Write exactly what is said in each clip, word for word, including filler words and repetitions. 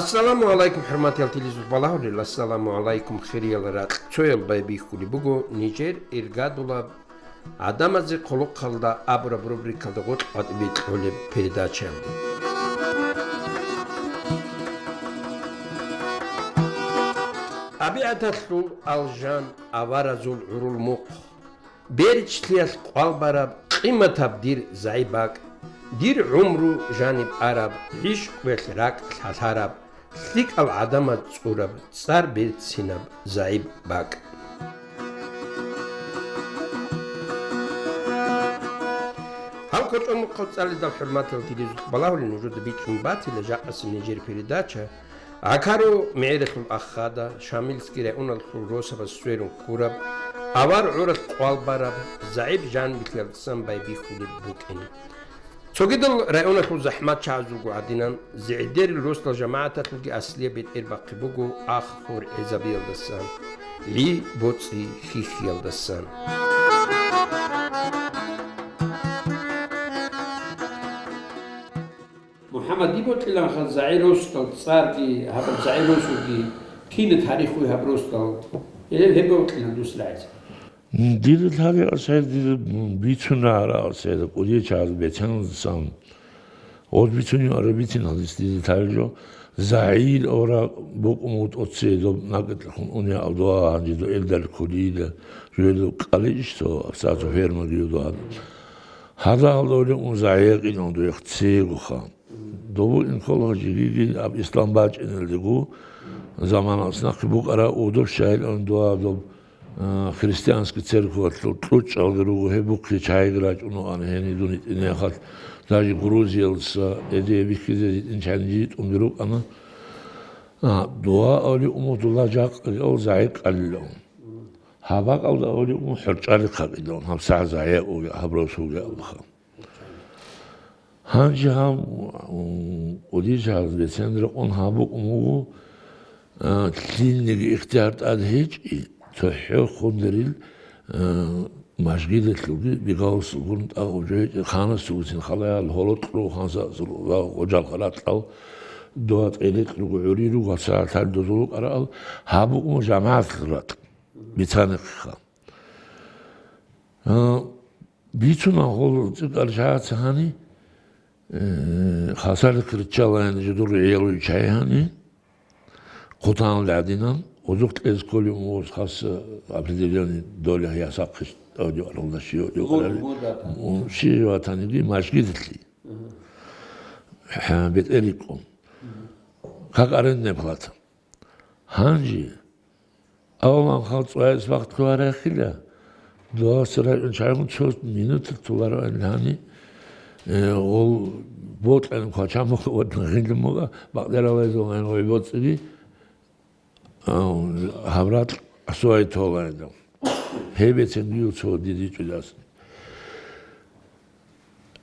Ассаламу гӀалайкум, хӀурматиял телезул балагьулел, ассаламу гӀалайкум, хириял ракьцоял. Байбихьулеб буго нижер иргадулаб «ГӀадамазе хъулухъалда» абураб рубрикалда гъоркь къватӀибе кьолеб передачаялде. ТӀабигӀаталъул алжан, аваразул гӀурул мухъ, беричлъиялъ къвалбараб къиматаб дир загӀип бакӀ, дир гӀумру жаниб араб, гӀишкъуялъ ракӀ лъалъараб, лъикӀал гӀадамаз цӀураб, цӀар берцинаб загӀип бакӀ. Гьал кочӀол мухъал цӀалидал, хӀурматиял телезул балагьулел, нужеда бичӀчӀун батила жакъасеб нижер передача. ГӀакару мегӀералъул ахада, Шамилский районалъул росабаз сверун ккураб, авар гӀуралъ къвалбараб, загӀип жанибилъиялдасан байбихьулеб букӀин. Цогидал районалъул захӀматчагӀазулго гӀадинан, ЗегӀдерил росдал жамагӀаталъулги аслияб бетӀер бахъи буго ах-хур гӀезабиялдасан, гӀи-боцӀи хьихьиялдасан. МухӀаммад, дие бокьилаха загӀип росдал цӀарги, гьаб загӀип росулги, кина тарихуй гьаб росдал? Гьеб, гьеб бокьилан дус рагӀица. Дида тарихас гьедин бицунарас, гьедин кӀудияв чагӀаз бетансан. Гъоз бицунев арабицин гьадис дида тарихо. ЗагӀип ора букӀун вутӀуце доб накӀкӀалъухъун уни абдуа гьанже до элдал кулида, жугьел кӀалищ цо, абсаца фермаги юдугьан. Гьада гьалда ули ун загӀип гьекъинав дуехъ цегоха. Добу инкола жигиги аб ислам бачӀиналдего замана аснахъе букӀара удоб щайилан дуа доб, а, христианский церковалъул кьучӀалги руго, гьеб бухъе чагӀиги рачӀуна ана гьениб дун гьитӀинехалъ, даже Грузиялдаса эде бихьизе гьитӀин чагӀи житӀунги рукӀана. А, дуа али умудула жакъа гьал загӀип кьалилан. Гьаб бакӀалда али уму хӀорчӀали хъакъилан, гьаб сагӀ загӀип уги, гьаб рос уги абуха. Гьанже гьаб, м, кӀудияв чагӀаз бетӀер рекъон гьаб букӀун буго, а, лъилниги ихтияр тӀад гьечӀи, цохӀо хундерил, а, мажгидалъулги, бигалсулгун тӀагъуб жо гьечӀи, ханасулгуцин халаял гьоло кьуру ханса-, гъожал харакьал, дуа тӀелекь руго, гӀури руго, сагӀатал дозулукъараал, гьаб букӀун жамагӀатлъул ракь бицанихъиха. А, бицуна гьол цӀикӀкӀар чагӀаца гьани, э, хасар кричалаан жидур гӀиялуй чай гьани, хъутан гӀадинан, озухъ кьез кколев мугъус хас определённый доля ясахъищ, аудио аралда шио, Гъур, гъур дата. М, ши ватаниги мажгидалъи. Мгм. ХӀа, бетӀерикъун. Мгм. Как арендная плата. Гьанже Авалан хал цӀваялъ вахт кколарахъила, дугьалса район чагӀун цо минуталъ толароан гьани, э, гъол бокьани квачамухъ ва гъилмуга бакъдералайзулгӀин гъой боцӀиги, а, гьаб ракь асуай толаайда. Гьебецин дию цо дидичӀудас.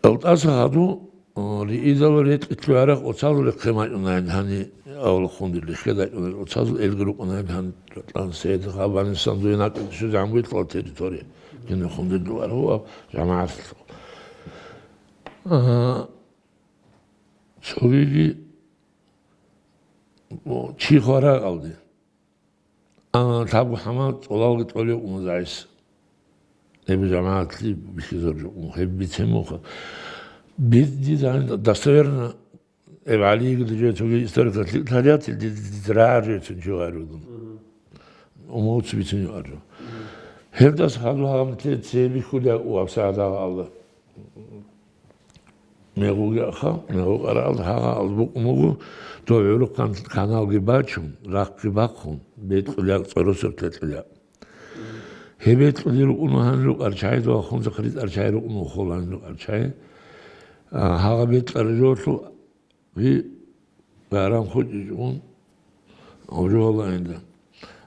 АлтӀаса гьаду, а, риидал ретӀилъу гьарахъ оцазул хъемачӀунайин гьани, авлахъундир рихьедачӀунайин оцазул элги рукӀунайин гьани, РатӀан Сейд гьабанисан дуе накӀкӀ щвезегӀан бугелъул территория. Динахъундир дугӀарав жамагӀатлъу. А, цогиги, о, чи хварагӀалде. А, лъабго хӀама цӀолалги тӀолев умузайс. Гьеб жамагӀатлъи бихьизаб жо, гьеб бицен муха. Бит дизайн достоверно, гьеб ГӀалиги дижецоги историкалъи тарияти ди-, ди-, ди-, рагӀаржецин чи гъайрудун. Мгм. Умуц бицин юаржу. Мгм. Гьебдас хадур гьаб нилъее цебихьулеб у абсагӀадагъа Аллагь. Мегъуги аха, мегъу къарагӀалда гьагъа албукъ мугу, дов гӀурухъан каналги бачун, рахъги бахъун, бекьулел цӀоросеб текьулел. Гьеб бекьулел рукӀуна гьанир рукъарчагӀи, дов ахунзахъ ритӀарчагӀи рукӀуна холанир рукъарчагӀи. А, гьагъа бекьараб жолъу ви Гъайран хутӀичӀун, гьужугьалаинда.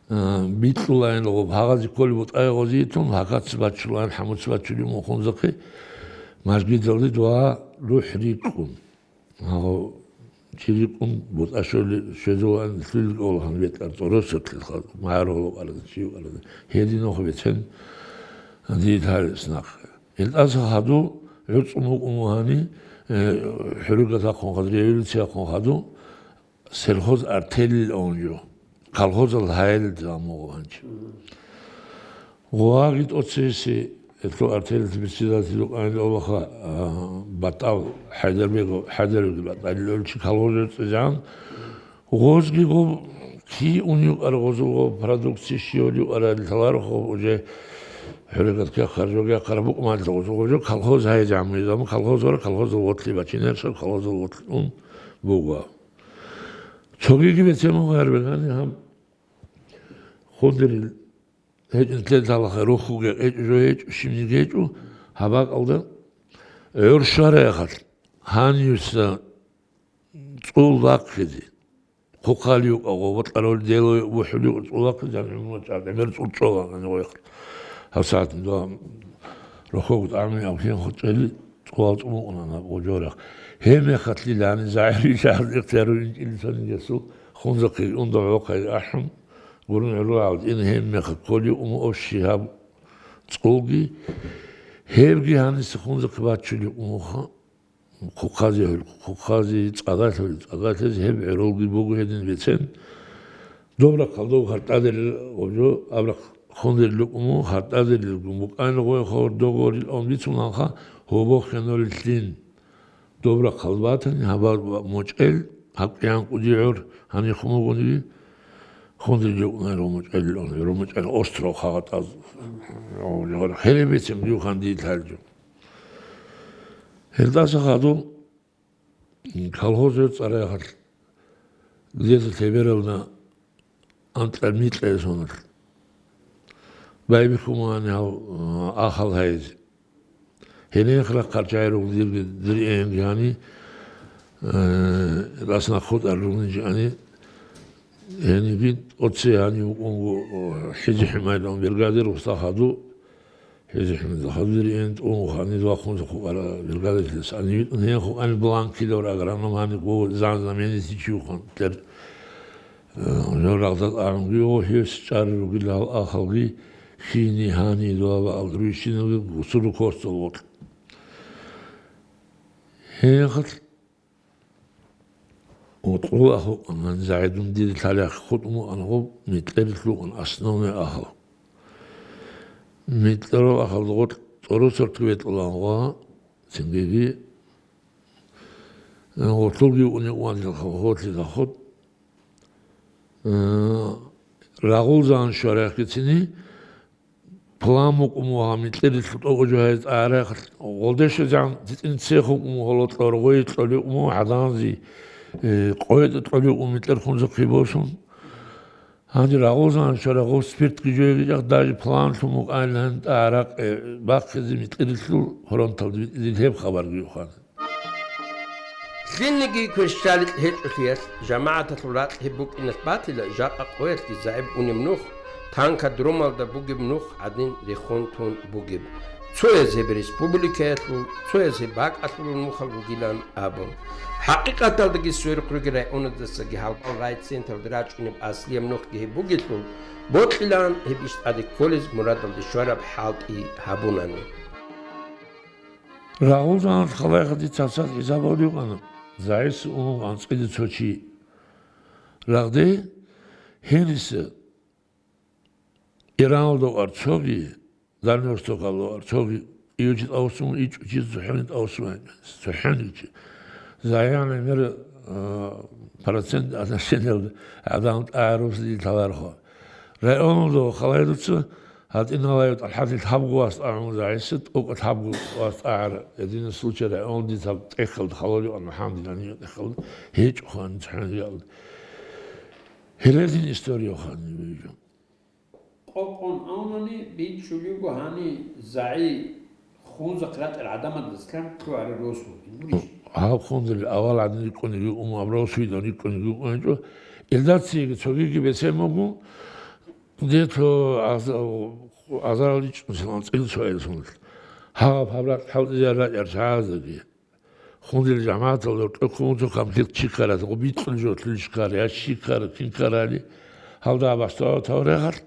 А, бикьулаин гъуб, гьагъазе кколеб бутӀай гъозие тун, гьакац бачулаин, хӀамуц бачулев мухъунзахъе, мажгидалде дугьа рухӀ рикӀкӀун. Гьагъав чи рикӀкӀун, бутӀа щоли-, щвезулаин лъугӀин кӀола гьаниб бетӀар цӀоросеблъи халкъ, магӀарулав арада, чи арада. Гьединахъ бецен дид гьарес нахъе. Илдаса хадув гӀуцӀун вукӀун вугьани, э, хӀуригатахъун хадув, революциялъун хадув, сельхоз артелил унжу, колхозал гьайил замугъ ванчи. Гъуаги тӀоцеси, гьелъул артелил председатель вукӀанил Аллаха, а, батӀал ХӀайдарбегов, ХӀайдарбеги батӀалил чи колхозер цӀезан, гъозги гъоб ки ун юкӀара, гъозул гъоб продукция щиyor юкӀара, лъаларухъ гъоб уже хӀурегатги ахъар, жоги ахъар букӀмалда гъозул гъожо колхоз гьайил замугъ, замугъ колхоз вара, колхозал вотлъи бачинерса, колхозал вотлъун буго. Цогиги бетӀер мугъ гьарбегани гьаб хундерил гьечӀин лъелалаха рухуге гьечӀо, жо гьечӀо, щибниги гьечӀо, гьаб бакӀалда гӀур щвараяхъалъ, гьаниса цӀул вахъизе, хъухъал юкъа, гъо, бокьарав дело бухӀулев цӀул вахъизе, гьанив муна чӀар, гӀемер цӀул чӀола, гьанив гъойхъ. ГьабсагӀат дова рухуг тӀамиаб хин хутӀели, цӀулал цӀумукъунана гъо жорахъ. Гьеб мехалъ лилани загӀирил жагьил ихтияр инчӀилисанигесул хунзахъе унда гӀолохъай ахӀун, гурун гӀоло гьалдин гьеб мехалъ кколев умуъав щибаб цӀулги, гьебги гьаниса хунзахъе бачулев умуха, хъухъазе гьел хъухъазе, цӀадалъ гьел цӀадалъизе, гьеб гӀурулги буго гьедин бецен. Доб рахъалда гьартӀадерил гъожо, аб рахъ хундерил рукӀуну, гьартӀадерилгун букӀанил гъой хабар догорил ан бицунаха, гьобохъе нолилълъин. Доб рахъал батани, гьабар мочӀел, гьаб кӀиянкъуди гӀур, гьанихъ мугуниги, хундерил рукӀунай ромочӀел, ромочӀел остров хагъатӀаз, херебецин биухан дилъалжу. Гьелдаса хадуб, колхоз цӀараяхъалъ, где-то лъебералда анкьа-микьа соналъ. Байбихьумани гьав, а, ахал гьайзе. Гьенех рахъарчагӀи ругъ дирги, дир энгани, э, раснахъ хутӀар ругъничӀани, гьениги оце гьани вукӀунго, о, ХӀизи ХӀимайдал бергадир уста хаду, ХӀизи ХӀимайдал хадур эн тӀун гьанид вахъунза хукъара бергадирлъис. Ани витӀун гьен хукъани бланкилав агроном гьани гъо зан знаменитичи вухъан тер. Жо рагъдал агӀунги, о, гьес чӀари ругел гьал ахалги, хини, гьани, дугьаба алдру ишиналги гусуру костал вокь. Гьехалъ гъутӀула ахал, гьанизагӀидун дида лъалехъ хутӀун вукӀан гъуб, микьерилъ вукӀан основной ахал. Микьерал ахал гъутӀ тӀоросорт ветӀулан гъуа, цингиги, гъутӀулги вукӀуни ванил хутӀ. Э, рагъулзан щварахъицини, план букӀун буго гьаб микьерилъ тӀокӀаб жо гьез тӀагӀарахъ, гъолдешазан тӀитӀин цех букӀун буго гьоло кьоргъой кьолев букӀун буго гӀаданзи, э, къоятӀа кьолев букӀун микьер хунзахъи босун. Гьанже рагъулзан щварахъ гъоб спиртги жойги жахъ даже планлъун букӀайилан тӀагӀарахъ, э, бахъизе микьерилъул фронталда витӀизил гьеб хабарги юхана. Лъилниги кверщаликь гьечӀолъиялъ, жамагӀаталъул ракь гьеб букӀиналъ батила жакъа къоялъги загӀип унеб нух, танкодромалда бугеб нух гӀадин рехун тун бугеб. Цояз гьеб республикаялъул, цояз гьеб бакӀалъулул нухал ругилан абун. ХӀакъикъаталдаги сверухъ ругел районадасаги гьалбал райцентралда рачӀунеб аслияб нухги гьеб бугелъул, бокьилаан гьеб иш тӀаде кколез мурадалде щвараб хӀалтӀи гьабунани. Рагъулзаналъ халайха дица гьабсагӀат гӀезаб гьавулев вукӀана, загӀип унев анцӀила цо чи. Рагъде гьениса Иран вокьарцоги, Дальний Востокалда вокьарцоги, иючи тӀавсун, ичӀучи цохӀони тӀавсун, цохӀони чи. ЗагӀип гӀемер, а, процент отношениялда гӀадан тӀагӀаруси лъалархо. Районалда халайдуца гьатӀиналайо тӀалхӀадил лъабго вас тӀагӀун загӀиса, тӀокӀа лъабго вас тӀагӀар, единый случай районалда дица тӀехьалда халалио ан МухӀаммад Динанив тӀехьалда гьечӀо хан цохӀониялда. Гьелезин история хан. Къокъон авнани бичӀчӀулего гьани загӀи хунзахъ рачӀар гӀадамадаслъан лъугӀараб росу. Гьаб хунзали авал гӀадин рикӀкӀунеги уму, аб росуйдан рикӀкӀунеги уму гьечӀо. Илдацаги цогиги бесен буго, где-то аз-, азарал ричӀнусилан цӀил цоял сунел. Гьаб гьаб ракь хӀалтӀизар рачӀар чагӀаздаги. Хундил жамагӀаталда рукӀа ккун цо конфликт чи ккаралъ, гъо бикьун жо лъугьинчи ккара, я чи ккара, кин ккарали, гьалда бастава таврагьалъ.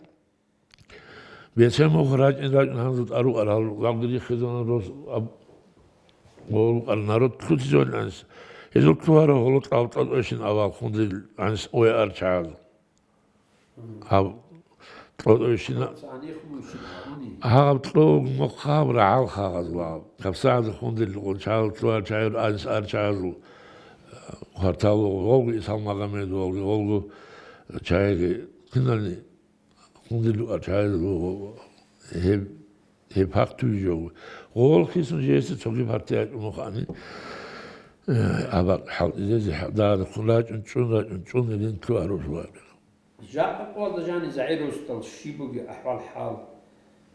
Бецин мухь рачӀин-рачӀун гьанза тӀарукъарал лагъги риххизун рос аб-, гъо рукъар народ лъутизавун анс. Гьезул лъугьарав гьоло кьал-кьал тӀощин авал хундил гӀанс ой арчагӀазул. Гьаб кьо-, тӀощина-, гьаб кьо нохъаб рагӀал хагъазул гьаб. ГьабсагӀат хундил гъунчагӀал лъугьар чагӀир гӀанс арчагӀазул, э, квартал гъолго Исал Магомед, гъолго, гъолго чагӀиги кинални. Гьундилуа чагӀи гьеб, гьеб пахтуй жо. Гъол хисун жеси цоги партия чӀумухъани, э, абакъ хӀалтӀизезе хӀа-, дагьадехун рачӀун, чӀун, рачӀун, чӀун, ринтлъу гьарулъула. Жакъа къоялда жанизагӀи росдал щиб буги ахӀвал-хӀал,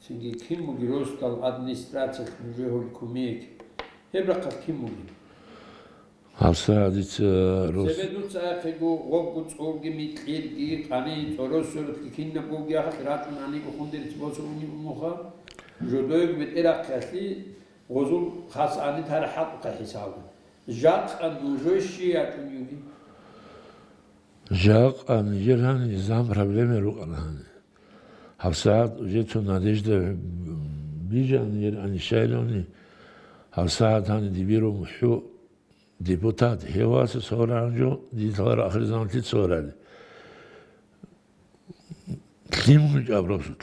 цинги кин буги росдал администрациялъ нужее гьул кумек? Гьеб рахъалъ кин буги? ГьабсагӀат дица рос- Цебе дуца ахӀего, гъогго цӀолги, микьирги, къани цӀоросорги кинаб бугеб ахӀи рачӀун гьаниго хундерц босун унев унуха, жодоего бетӀерахъалъе гъозул хас гьани тарахӀалъухъа хӀисабалда. Жакъа нужее щиб ячӀуневги? Жакъа нижер гьани низам проблема рукӀана гьани. ГьабсагӀат уже цо надежда бижана нижер гьани щайилани, гьабсагӀат гьани дибирун хӀу депутат, гьев васас гьоран жо, дидалар ахирзаманлъи цорали. Лъим гьунчӀаб росулъ.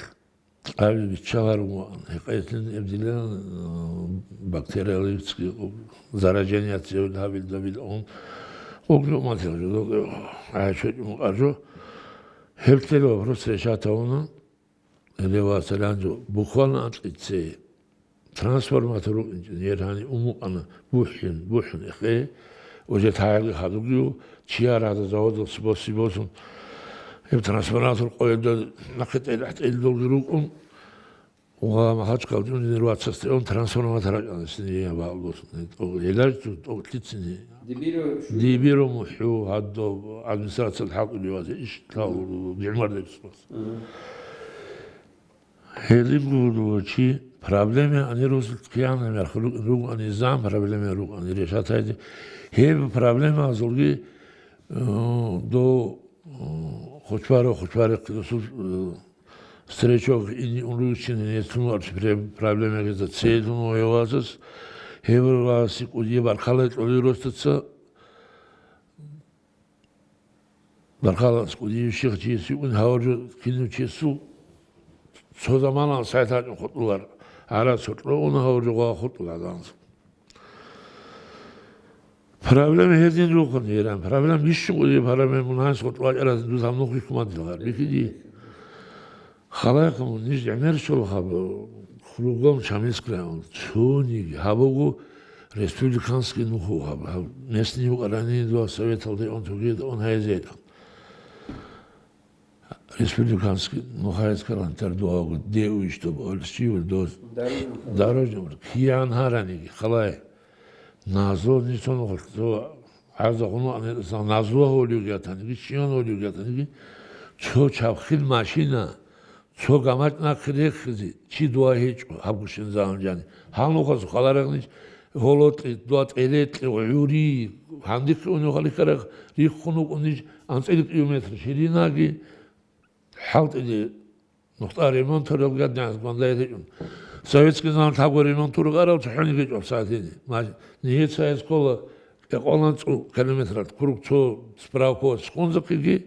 Абил биччалар вугӀан, гьекъейлъин эбдилан, э, бактериологический заражение цевил гьабил давил он. Огнуматил жо, гӀайчо мукъаржо. Гьеб тел вопрос решать гьавуна. ЛевацаланчӀо буквально анкьице трансформатор рукӀинчӀин, гьер гьанив умукъана, бухӀин, бухӀин эхе, уже тагӀелги хадугив, чияр гьада заводалъ босси босун, гьеб трансформатор къоялда нахъе тӀел-, тӀелдолги рукӀун, ва Махачкалдиун вацасде он трансформатор рачӀана сине я баалдосун. Гьелар тӀокӀлъицин. Дибиро мухӀу гьаддо администрациялъ хӀалтӀулев вазе иш лъал гӀумар дебсбас. Гьелин гуро чи проблема ани росулъ кияна мер хулукъ ругони зам проблема ругони решатайди. Гьеб проблемазулги, э, до, э, хочваро, хочваро кирасул, э, стречок ини унруччини нецлъун арчи пре-, проблема геза цейлъун воевазас. Гьеб васи кӀудияб архалай кьоли ростаца Баркала аскӀудиев щихъ чиясе ун гьавар жо кинав чиясул цо замана сайт гьачӀун хутӀулар, гьарас гьоркьо ун гьавар жо гъва хутӀула данс. Проблема гьедин рухъун гьеран. Проблема бищун кӀудияб гьараме мун гьанс хутӀула кӀарас дус гьаб нух бихьумадилгъар. Бихьиди. Халайхъун ниж гӀемер щолхъаб, кругом Шамилский район, цониги гьабуго республиканский нуху гьаб, гьаб местный юкъарани дуа советалде он тугеда он гьайзе. Республиканский нухаец карантар дуаго, де уйштоб, олщивр доз. Дорожный. Дорожный. Киян гьараниги, халай. Назло ничего не хочет. Гьазда гъуну аниласан назлуа гьолиуги атаниги, чиян гьолиуги атаниги, цо чабхил машина, цо гамачӀ нахъе рехизе, чи дуа гьечӀо, гьаб гушин заман жани. Гьал нухас халарагънич, гьолотӀи, дуа тӀелетӀи, гӀури, гьандихъе унухалихарах риххун вукӀунич анцӀила километр ширинаги, хӀалтӀиде. Нухда ремонтурал гаднягӀаз гвандайричӀун. Советский заман лъабго ремонтур арал цохӀониги чӀоб сагӀатине. Ма-, нигьеца гьез ккола кӀикъоялда цӀу километралъ круг цо справка цӀунзахъиги,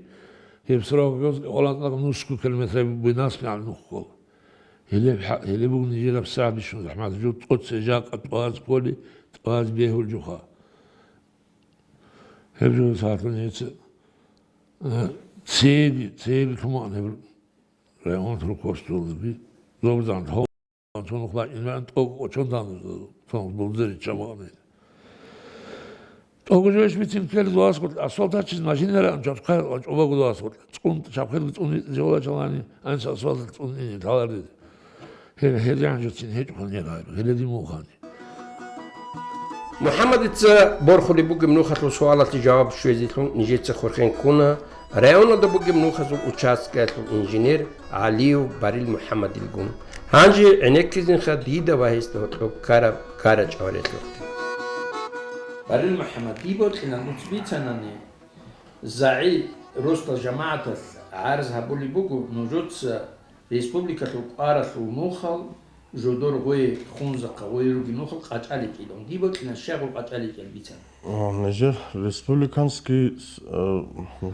гьеб справка кӀикъоялда нусго километр буйнас мягӀлумухъ ккола. Гьелеб хӀа-, гьелеб буго нижераб сагӀат бищун захӀмат. Жо тӀоце жакъа тӀваз кколи, тӀваз бегьул жуха. Гьеб жо сагӀатлъун гьеца, э, цеги, цеги лъумаан гьеб. Район руководстволги, зобзан, гьо-, цо нух бачӀин бан, тӀокӀ къочон дан, цо булдери чамаъни. ТӀокӀ жойш бицин ккел дуас гъоркь, асфальт гьачиз машинара чапхъа чӀобаго дуас гъоркь, цӀун, чапхъелги цӀун витӀизе вала чалани, анса асфальт цӀун ини, таларди. Гьел, гьел жанжуцин гьечӀо гьанир гьаб, гьеле димухъани. МухӀаммадица борхулеб бугеб нухалъул суалалъе жаваб щвезелъун нижеца хурхен ккуна районалда бугеб нухазул участкаялъул инженер ГӀалиев Барил МухӀаммадилгун. Гьанже гӀенеккизинха дида ва гьесда гьоркьоб ккараб ккарачӀ гьорелъухъе. Барил МухӀаммад, дие бокьилан дуца бицанани, загӀи росдал жамагӀаталъ гӀарз гьабулеб буго нужеца республикалъул кӀваралъул нухал жодор гъое хунзахъа гъое ругел нухал къачӀаличӀел, дие бокьилан щай гъо къачӀаличӀел бицана. А, нижер республиканский, с-, э,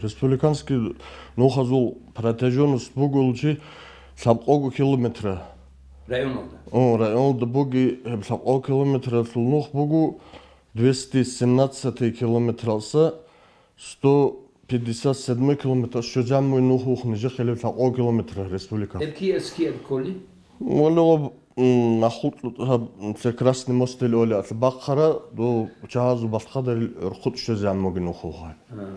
республиканский нухазул протяжённость бугулчи лъабкъого километра. Районалда? О, районалда буги гьеб лъабкъого километралъул нух бугу двести семнадцать километралса сто пятьдесят седьмой километр щвезаммуй нух вух нижехъе лъабкъого километра республика. Гьеб киэс киэд кколи? Валлагь, м, нахулъ гьаб, м, цер Красный мост ил оли атлъи бахъара, ду чагьазу балъхъадарил гӀурхъу щвезе гӀаммуги нух вугъай. А.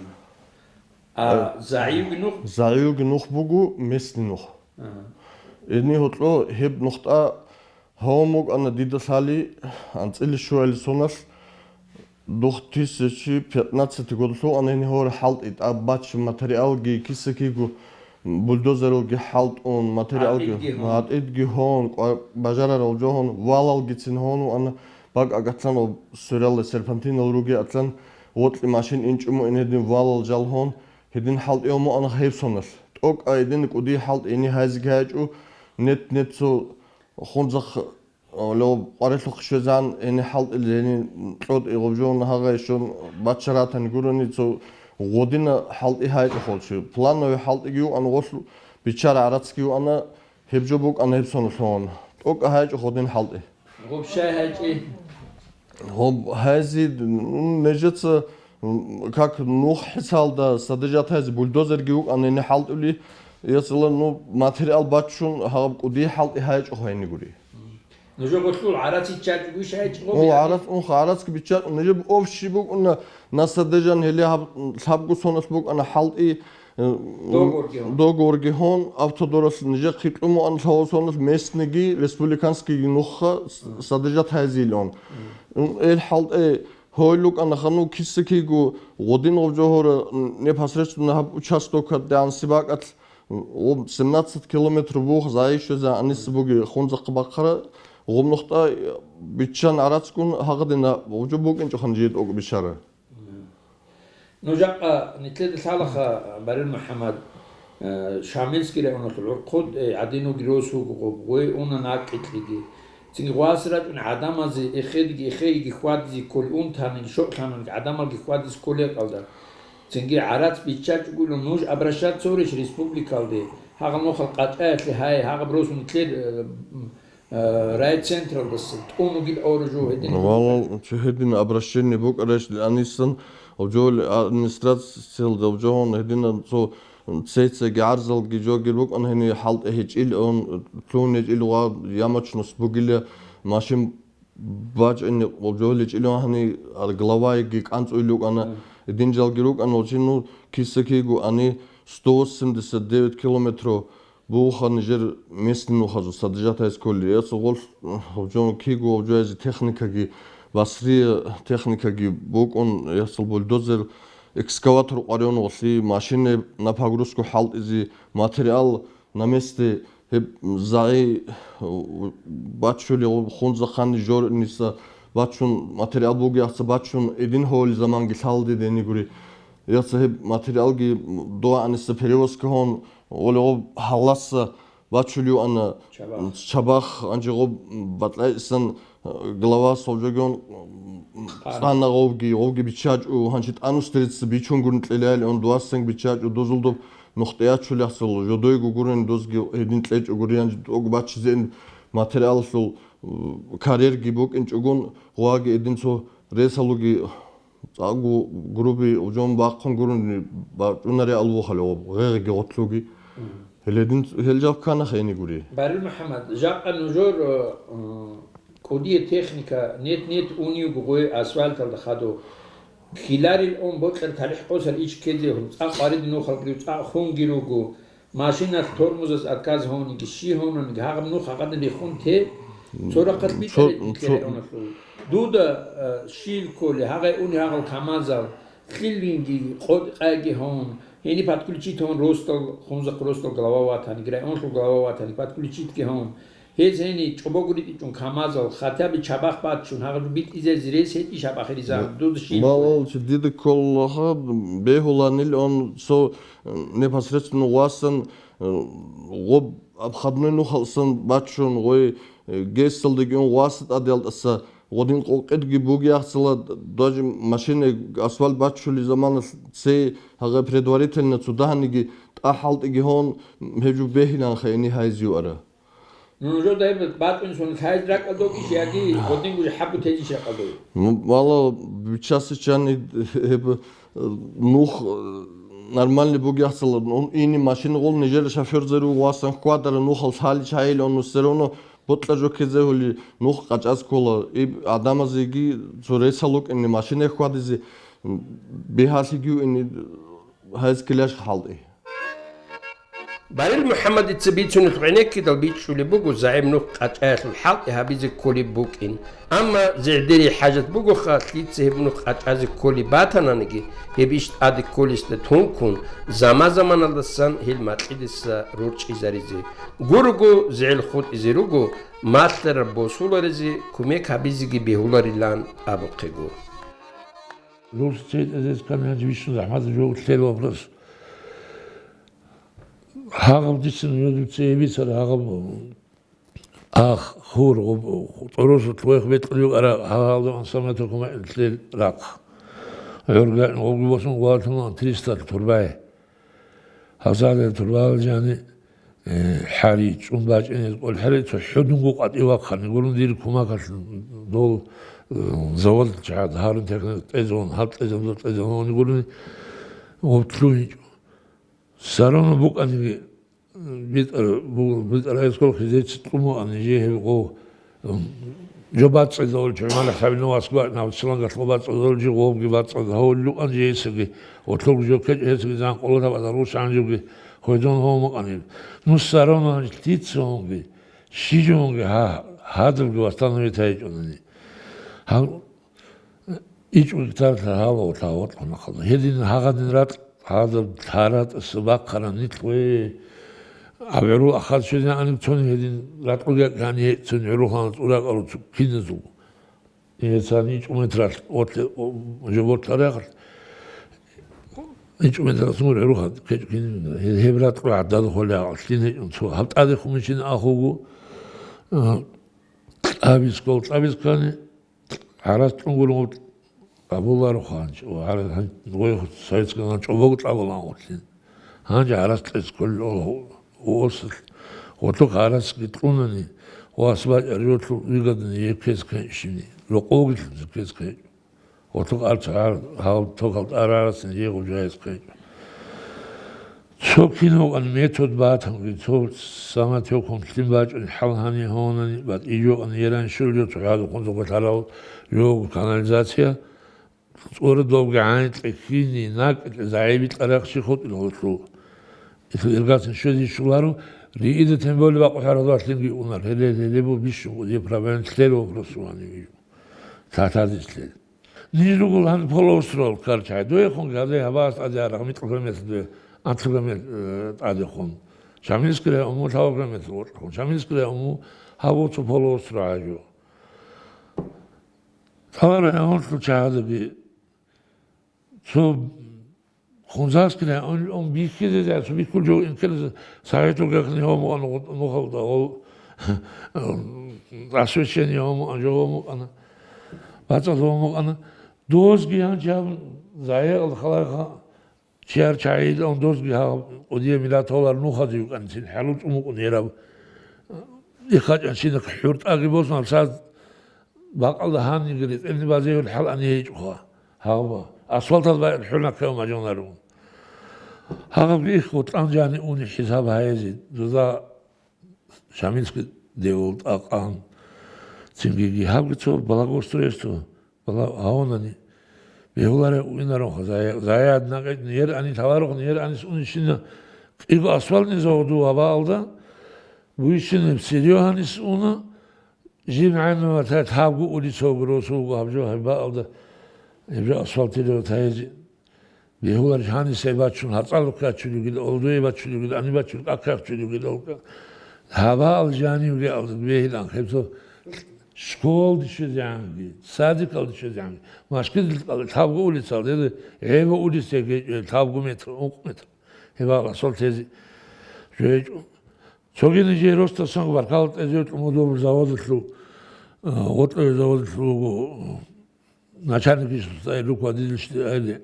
А, Э, загӀиюги нух? ЗагӀиюги нух бугу, местный нух. Ага. Эдни гьоркьо гьеб нухда гьавун букӀана дида лъали анцӀила щуайилсуналъ, две тысячи пятнадцатый годлъугӀана гьениб гьора хӀалтӀи тӀад бачӀ материалги киса-кигу бульдозералги хӀалтӀун, материалги гьатӀидги гьун. ГьатӀидги гьун, кӀва-, бажарарал жо гьун, валалгицин гьун вуана, бакӀ агатлъан ва свералда серпантинал руги атлъан, вокьи машин инчӀуму ин гьедин валал жал гьун, гьедин хӀалтӀи гьумуана гьебсуналъ. ТӀокӀа гьедин кӀудий хӀалтӀи гьениб гьайзиги гьайчӀу, нет-нет цо хунзахъ Лев къварилъухъ щвезан, гьениб хӀалтӀил, гьениб кьотӀи гъобжон гьагъай щун баччаратани гурони, цо гъодина хӀалтӀи гьайчӀо холчи. Плановый хӀалтӀиги юан гъолъ биччар гӀарацги юана, гьеб жо букӀана гьеб соналъугьун. ТӀокӀа гьайчӀо гъодин хӀалтӀи. Гъоб щай гьайчӀи? Гъоб гьайзи, ну, нежеца, м, как нух хӀисалда содержать гьайзи бульдозерги вукӀана гьениб хӀалтӀули, ясала, ну, материал баччун гьаб кӀудий хӀалтӀи гьайчӀо гьайни гури. Нужер гъолъул гӀарац иччачӀого иш гьайчӀо? О, гъоб гӀарац, унха, гӀарацги биччачӀо. Нижеб общий букӀуна, насадежан гьеле гьаб лъабго соналъ букӀана хӀалтӀи, э, Договорги гьун. Договорги гьун, автодоралъ нижехъе кьумуан лъавал соналъ местныйги, республиканскийги нухха с-, содержать гьайзилан. М. М, эл хӀалтӀи гьой лукӀана хану киса-кигу гъодин гъоб жогьора, м, непосредственно гьаб участокат дагьан сибакӀалъ О, семнадцать километр бух, зайищеза аниса буги хунзахъ бахъара, гъуб нухтӀа биччан гӀарацгун гьагъадина, гъужу букӀинчӀо ханжият окӀ бишара. Ну, жакъа нитлъеда лъалаха, Барил МухӀаммад, э, Шамилский районалъул гӀурхъуд, э, гӀадинуги рос вуго гъуб, гъой уна накӀкӀитлъиги. Цинги гъвас рачӀун гӀадамазе эхедги, эхейги хьвадизе кколин унтаниги, шокълъананиги гӀадамалги хьвадизе кколеб кӀалда. Цинги гӀарац биччачӀогуйилан нуж обращаться гьорищ республикалде, гьагъал нухал къачӀаялъе гьай, гьагъаб росун нилъер, э, м, э, райцентралдаса тӀун вугил гӀоружу гьедин. Валал, чи гьедин обращение букӀараш анисан, обжол администрациялда обжогьун гьединан цо цецаги гӀарзалги жогир букӀан гьени хӀалтӀи гьечӀил, он, лъун гьечӀил ва ямочность бугила машин бачӀани, жоличӀилан гьани, ар главайги кӀанцӀуй рукӀана, Мгм. Динжалги рукӀана, валчи, ну, киса-кигу ани сто восемьдесят девять километров буха нижер местный нухазул содержать гьайс кколи. Ясул гъол, жон кигу, жо язи техникаги, басрия техникаги букӀун, ясул бульдозер, экскаватор къваригӀун гъолъи, машине на погрузку хӀалтӀизе, материал на месте гьеб загӀи, э, баччулев хунзахъани жорниса баччун, материал бугеяхъца баччун, эдин гьоли заманги лъалде дени гури. Яца гьеб материалги дугӀаниса перевозка гьон, олегъоб гьалласа бачулев ана Чабах. Чабах, анчи гъоб батлайсан, э, глава Солжогион, э, Къан. Къана гъовги, гъовги бичачӀу, гьанчи тӀанус дерец бичун гурин кьелайли, он дуасан бичачӀу, дозулдоб нухтӀиячулехсул жодойго гурин, дозги гьедин кьечӀо гурин, янчи тӀог бачизен материаллъул, э, карьерги букӀинчӀогун, гъваги эдин цо ресалуги цӀакъго груби жон бахъун гурин бачӀунари алвухъали гъоб, гъегъиги гъотлуги. Мгм. Гьеледин гьел жав ккана хени гури. Барил МухӀаммад, жакъа нужер, э, м, кӀудия техника нет-нет униего гъой асфальталда хадув. Хиларил он бокьар талихӀ къосар ич ккезе гьур, цӀакъ къварид нухалги, цӀакъ хунги руго. Машиналъ тормозас отказ гьониги, щи гьониги, гьагъаб нух гьагъадин рехун те, цо рахъалъ битӀарай цо, цо. Дуда, э, щил кколи, гьагъай уни гьагъал КамАЗал, лъилвинги, къотӀи-къайги гьон, гьени подключить гьон ростал, хунзахъ ростал глава ватани, районлъул глава ватани, подключитьги гьон. Гьез гьени чӀобогу ритӀичӀун КамАЗал, хотя бы чабахъ баччун, гьагъаб битӀизазе рес гьечӀищ гьаб ахиризан, дуда щил кколи? Балалчи, дида кколаха, бегьуланил он цо, э, непосредственно васан, э, гъоб обходной нухалсан баччун, гъой, э, ГЭСалдеги он васа тӀадел тӀаса Гъодин къокъидги бугеяхъцала, даже машина асфальт баччулел заманалъ цей гьагъай предварительно цо дагьаниги тӀа хӀалтӀиги гьон, гьеб жо бегьиланха гьениб гьайзе юара. Ну, нужеда гьеб батӀун сон лъазе ракӀалда вукӀищ яги гъодинго жо хӀабу тезищ ракӀалда вукӀищ? Ну, валла, бичасичани гьеб, э, нух, э, нормальный бугеяхъцала, ну, ини машина гъол нижер шофёрзари васан хьвадара нухал лъаличӀайилан, ну, всё равно бокьа жо ккезе гьули нух къачӀаз ккола. Иб адамазеги цо ресал вукӀине машина хьвадизе, м, бигьалъиги вугӀине гьайз килаш хӀалтӀи. Барил МухӀаммадица бицунел гӀенеккидал бичӀчӀулеб буго, загӀип нух къачӀаялъул хӀалтӀи гьабизе кколеб букӀин. Амма зигӀдерей хӀажат бугоха, лъица гьеб нух къачӀазе кколеб батананиги, гьеб иш тӀаде кколесда тункун, заман-заманалдасан гьел макьидаса рорчӀизаризе. Гурого, зигӀел хутӀизе руго, малъараб босуларизе кумек гьабизеги бегьуларилан абухъего. Рус цей тӀезес ккани гьанже бищун захӀмат жо лъел вопрос. Гьагъаб дица нужеда цей бицар гьагъаб ах, хур, гъуб-, тӀоросулъ вехь бетӀлъи букӀара гьагъалда ансаматакумаинлъи рахъ. ГӀурган гъуги босун гъватун триста турбай. Гьазадер турбал жани, э, хӀари чӀун бачӀине кӀолхӀери цо хӀудунго къватӀив вахъани гурун дир кумакалъ дол, э, завод чагӀаз гьарун техник тӀезегӀун, гьаб тӀезегӀун, дол тӀезегӀун гьуни гурони гъутлъугьинчӀо. Сарону букӀаниги, битӀар-, бу-, битӀарайскал хизеца тӀумуан, жи гьеб гъов, м, жо бацӀцӀадавулчи, гӀумар хӀабилнавас гуай, нав Силангалъ гъо бацӀцӀадавулчи, гъовги бацӀцӀадавуллъуан жи гьесаги, отлуг жо ккечӀо гьесаги, зан къоло табазар рушан жоги, хведон гьомукъаниб. Ну, сарону гьанже лъицаунги, щижунги гьа-, гьадабги вастанавитайчӀунани. Гьал ИчӀго гектар лъагьал ва лъагьал ватӀа нахъа. Гьедин гьагъадин ратӀ, гьадаб лъаратӀаса бахъараб нилъ ве. АбгӀурул ахад щвезегӀан цони гьедин ратӀлуги гьани гьечӀцин гӀурухъан цӀуракъару цо киназул. Гьецан ичӀго метралъ отлъе-, о, жо ботлъарахъалъ. ИчӀго метралъ мур гӀурухъан кечӀ кин. Гьеб ратӀлу гӀадада холе гьалъин гьечӀун цо. Гьаб тӀаде хумичин ахугу, а, кьабискал, кьабискани ГӀарац кьун гурони абуларо хъанч, ва гӀарац гьанчӀ гъой советский гьанчӀ обогу тӀабулан гъорлъин. Гьанже гӀарац кьезе кколел ола уосалъ, гъорлъухъ гӀарацги кьунани, ва асбакӀ аржолъул вигадани гьеб ккезе кканщини, рокъовги лъузе ккезе кканчӀо. Гъорлъухъ арц гьар-, гьав токал тӀарарасин жегъу жагьиз кканчӀо. Цо кинавгъан метод батанги, цо саматевхъун лъим бачӀун хӀал гьанигьунани батӀижогъан еран щулго цохӀалухъун зокъолъарал його канализация, цӀура довги гӀанитӀе хьини, накӀкӀе загӀипитӀарахъ чи хутӀил гъолъул. Ил иргацин щвезе щуларо, риида тем более бакъу хӀаразва лъимги унар, гьеле, гьеле бу бищун кӀудияб проблема лъел вопрос вани вижу. Татадислъе. Ниж ругел гьаниб полуостровал ккарчагӀи. Дуехунги гьале гьабас тӀаде арагъ микьа километр дуе, анлъго километр, э, тӀадехун. Шамильский район мун лъабаб километр гъоркьехун. Шамильский район мун гьаб цо полуостров гӀажу. Цала районлъул чагӀазаби цо Хунзахъ ккани, он, он бихьизезе, цо бихьул жо инкелез, Советов гехни гьомукъана нухалда, ол, освещение гьомукъана, жо гьомукъана, бацӀцӀад гьомукъана. Дозги гьанчи гьаб загӀикъал халайха, чияр чагӀил он дозги гьаб кӀудияв миллат гьолар нухазе йукӀанцин, хӀалуцӀ умукъун яраб. ИхъачӀанщинахъ хӀуртӀаги босун, гьабсагӀат бакъалда гьанниги ретӀелни базейул хӀал ани гьечӀоха. Гьагъба. Асфальтал байбихьуна ккев мажгьанарун. Гьагъабги их гъутӀан жани уни хӀисаб гьаезе, дуда Шамильский девул тӀакъан. Цинги гьабги цо благоустройство, бала-, гьавунани. Бегьуларев уинаронха, зая-, заяд накъикъни, ер ани лъаларухъни, ер анис унищина кӀиго асфальтни заводу ва баалда, буйщинаб Серёгьанис уна, Жив гӀемер ватӀа лъабго улицаго росулго гьаб жо гьеб баалда, гьеб жо асфальтире ватӀа гьезе. Бегьуларищ гьаниса бачун, гьацӀалухъе бачулев гила, олдуе бачулев гила, ани бачун, кӀаккахчулев гила, гьабаал жанивги алда бегьилан, хеб цо школалде щвезегӀанги, садикалде щвезегӀанги, машкилалде лъабго улицалда, гьезе гӀеба улицаги лъабго метр, ункъ метр. Гьеб баал асфальт гьезе жо гьечӀо. Цоги нижее росдасан баркалла тӀезе йо тӀумудул заводалъул Гъоркье заводалъул руго начальникищ руководительщ али,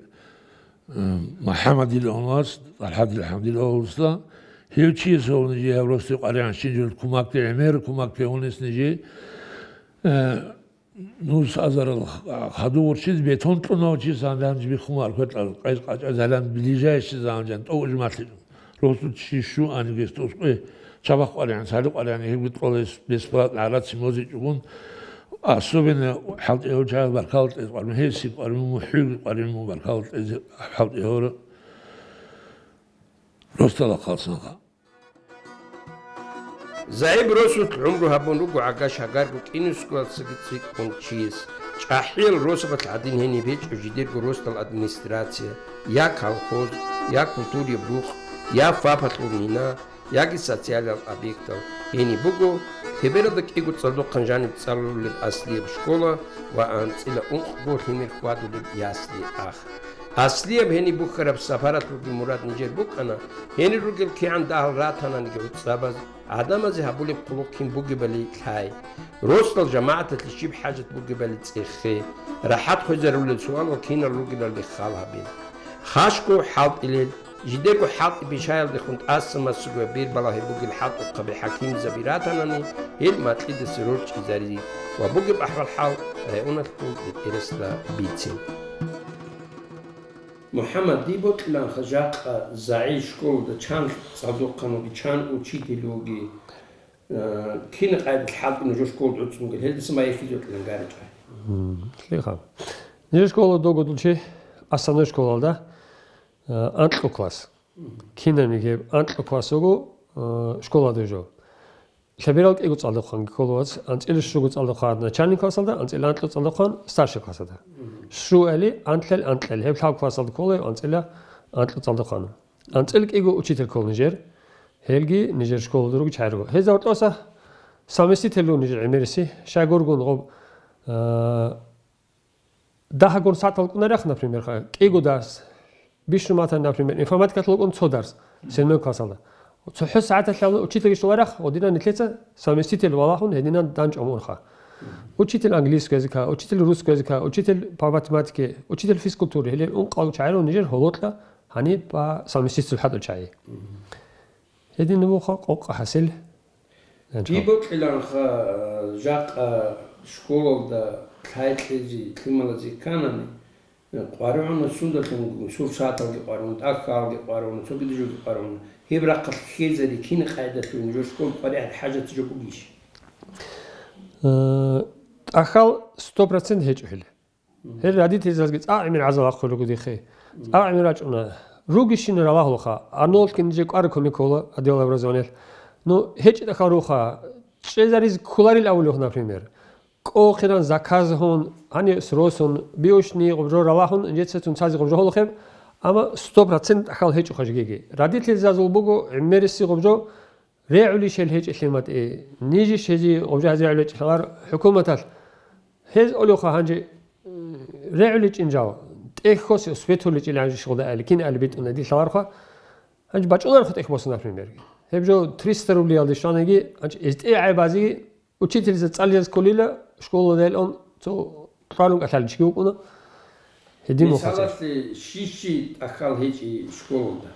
э, МухӀаммадил авлас, ТӀалхӀадил ХӀамдил авласда, гьев чиясул нижее гьаб росте къваригӀан щинжул кумакде, гӀемер кумакде унес нижее, э, нус азарал хадув ворчизе бетон кьунав чи сандан жибихъун архӀветӀал къайз къачӀа залан ближайший заман тӀо ужмалъи. Росу чи щуаниги, тӀоскӀве чабахъ къваригӀан, цали къваригӀан, гьебги кьолес бесплатно гӀарац мозичӀогун, особенно хӀалтӀи гьорчагӀаз баркалла кьезе къваригӀун, гьесие къваригӀун, мухӀуги къваригӀун, баркалла кьезе хӀалтӀи гьоро росдала хъалсанха. ЗагӀип росулъ гӀумру гьабун руго гӀага-шагарго кӀинусгоялдасаги цӀикӀкӀун чияс. ЧӀахӀиял росабалъ гӀадин гьениб гьечӀо жидерго росдал администрация, я колхоз, я культураяб рукъ, я ФАПалъул мина, яги социалал объектал. Гьениб буго Лъебералда кӀиго цӀалдохъан жаниб цӀалулеб аслияб школа ва анцӀила ункъго лъимер хьвадулеб ясли-ах. Аслияб гьениб бухьараб сапаралъулги мурад нижер букӀана, гьенир ругел кигӀан дагьал ратананиги гӀуцӀабаз, гӀадамазе гьабулеб хъулухъ кин бугебали лъай. Росдал жамагӀаталъе щиб хӀажат бугебали цӀехе. РахӀат хвезарулел суалал кинал ругелалги хал гьабе. Хашго хӀалтӀилел, жидерго хӀалтӀи бишаялдехун тӀаса-масаго бер балагьи бугел хӀалтӀухъаби хӀакимзаби ратанани, гьел макьидаса рорчӀизари ва бугеб ахӀвал-хӀал районалъул бетӀерасда бице. МухӀаммад, дие бокьиланха жакъа ЗагӀи школалда чан цӀалдохъан вуги, чан учитель вуги, э, кин къайдалъ хӀалтӀи нужер школалда гӀуцӀунги, гьелдаса май эхизе бокьилан гаричӀа. М, лъиха. Нижер школалда дов гъодулчи основной школалда, э, анкьу класс. Кинабниги анкьу класс вуго, э, школалда жо. Лъеберал кӀиго цӀалдохъанги ккола вац, анцӀила щуго цӀалдохъан начальный классалда, анцӀила анкьу цӀалдохъан старший классалда. Щуали, анлъал, анкьал, гьеб лъаб классалда ккола, анцӀила анкьу цӀалдохъан. АнцӀила кӀиго учитель ккола нижер, гьелги нижер школалда руго чагӀи руго. Гьезда гьоркьоса совместитель руго нижер гӀемериси, щайгургун гъоб, а, дагьаб гун сагӀатал кӀунарах, например, ха, кӀиго дарс, бищун батани, например, информатикалъул кӀун цо дарс, седьмой классалда. ЦохӀо сагӀаталъ гьабун учительги щоларах, гъодинан нилъеца совместитель валагьун гьединан дандчӀвай мунха. Учитель английского языка, учитель русского языка, учитель по математике, учитель физкультуры, гьеле ункъал чагӀи руго нижер гьолокьа гьаниб ба совместитель хӀалтӀул чагӀи. Гьедин буго къокъа хӀасил. Дие бокьиланха, э, жакъа школалда лъай кьезе лъималазе кканани, э, къваригӀуна сундалъун, сурсаталги къваригӀуна, тӀахьалги къваригӀуна, цогида жоги къваригӀуна. Гьеб рахъалъ хьезари кин къайдалъун жо школ къваригӀел хӀажат жо бугищ? Э, тӀахьал сто процент гьечӀо гьел. Гьел родительзазги цӀакъ гӀемер гӀазаб бахъулел руго дихъе. ЦӀакъ гӀемер рачӀуна. Ругищин ралагьулха. Арнолъги нижер кӀвар кумек ккола, отдел образованиялъ. Ну, гьечӀ тӀахьал руха. ЧӀезариз кколарил авулев, например. КӀолхъиран заказ гьун, гьаниб сросун, биошни гъубжо ралагьун, нижеца цунцазе гъубжо гьолохъеб, амма сто процент тӀахьал гьечӀоха жигиги. Родительзазул буго гӀемериси гъубжо, регӀулищ гьел гьечӀелъин батӀи, нижищ гьезие гъубжа гьазе регӀулечӀелъалар хӀукуматалъ. Гьез олевха гьанже, м, регӀуличӀин жал, тӀехьосе светуличӀил гьанже щугъда али, кин али битӀуна дилъаларха. Гьанже бачӀунарха тӀехь босун, например. Гьеб жо триста рублиялде щванаги, гьанже эзтӀе гӀайбази учительза цӀализ кколила, школалда гьелъун цо кьварун кӀалъаличги вукӀуна. Гьедин вухъазе. Мисалалъе, щи-щи тӀахьал гьечӀи школалда?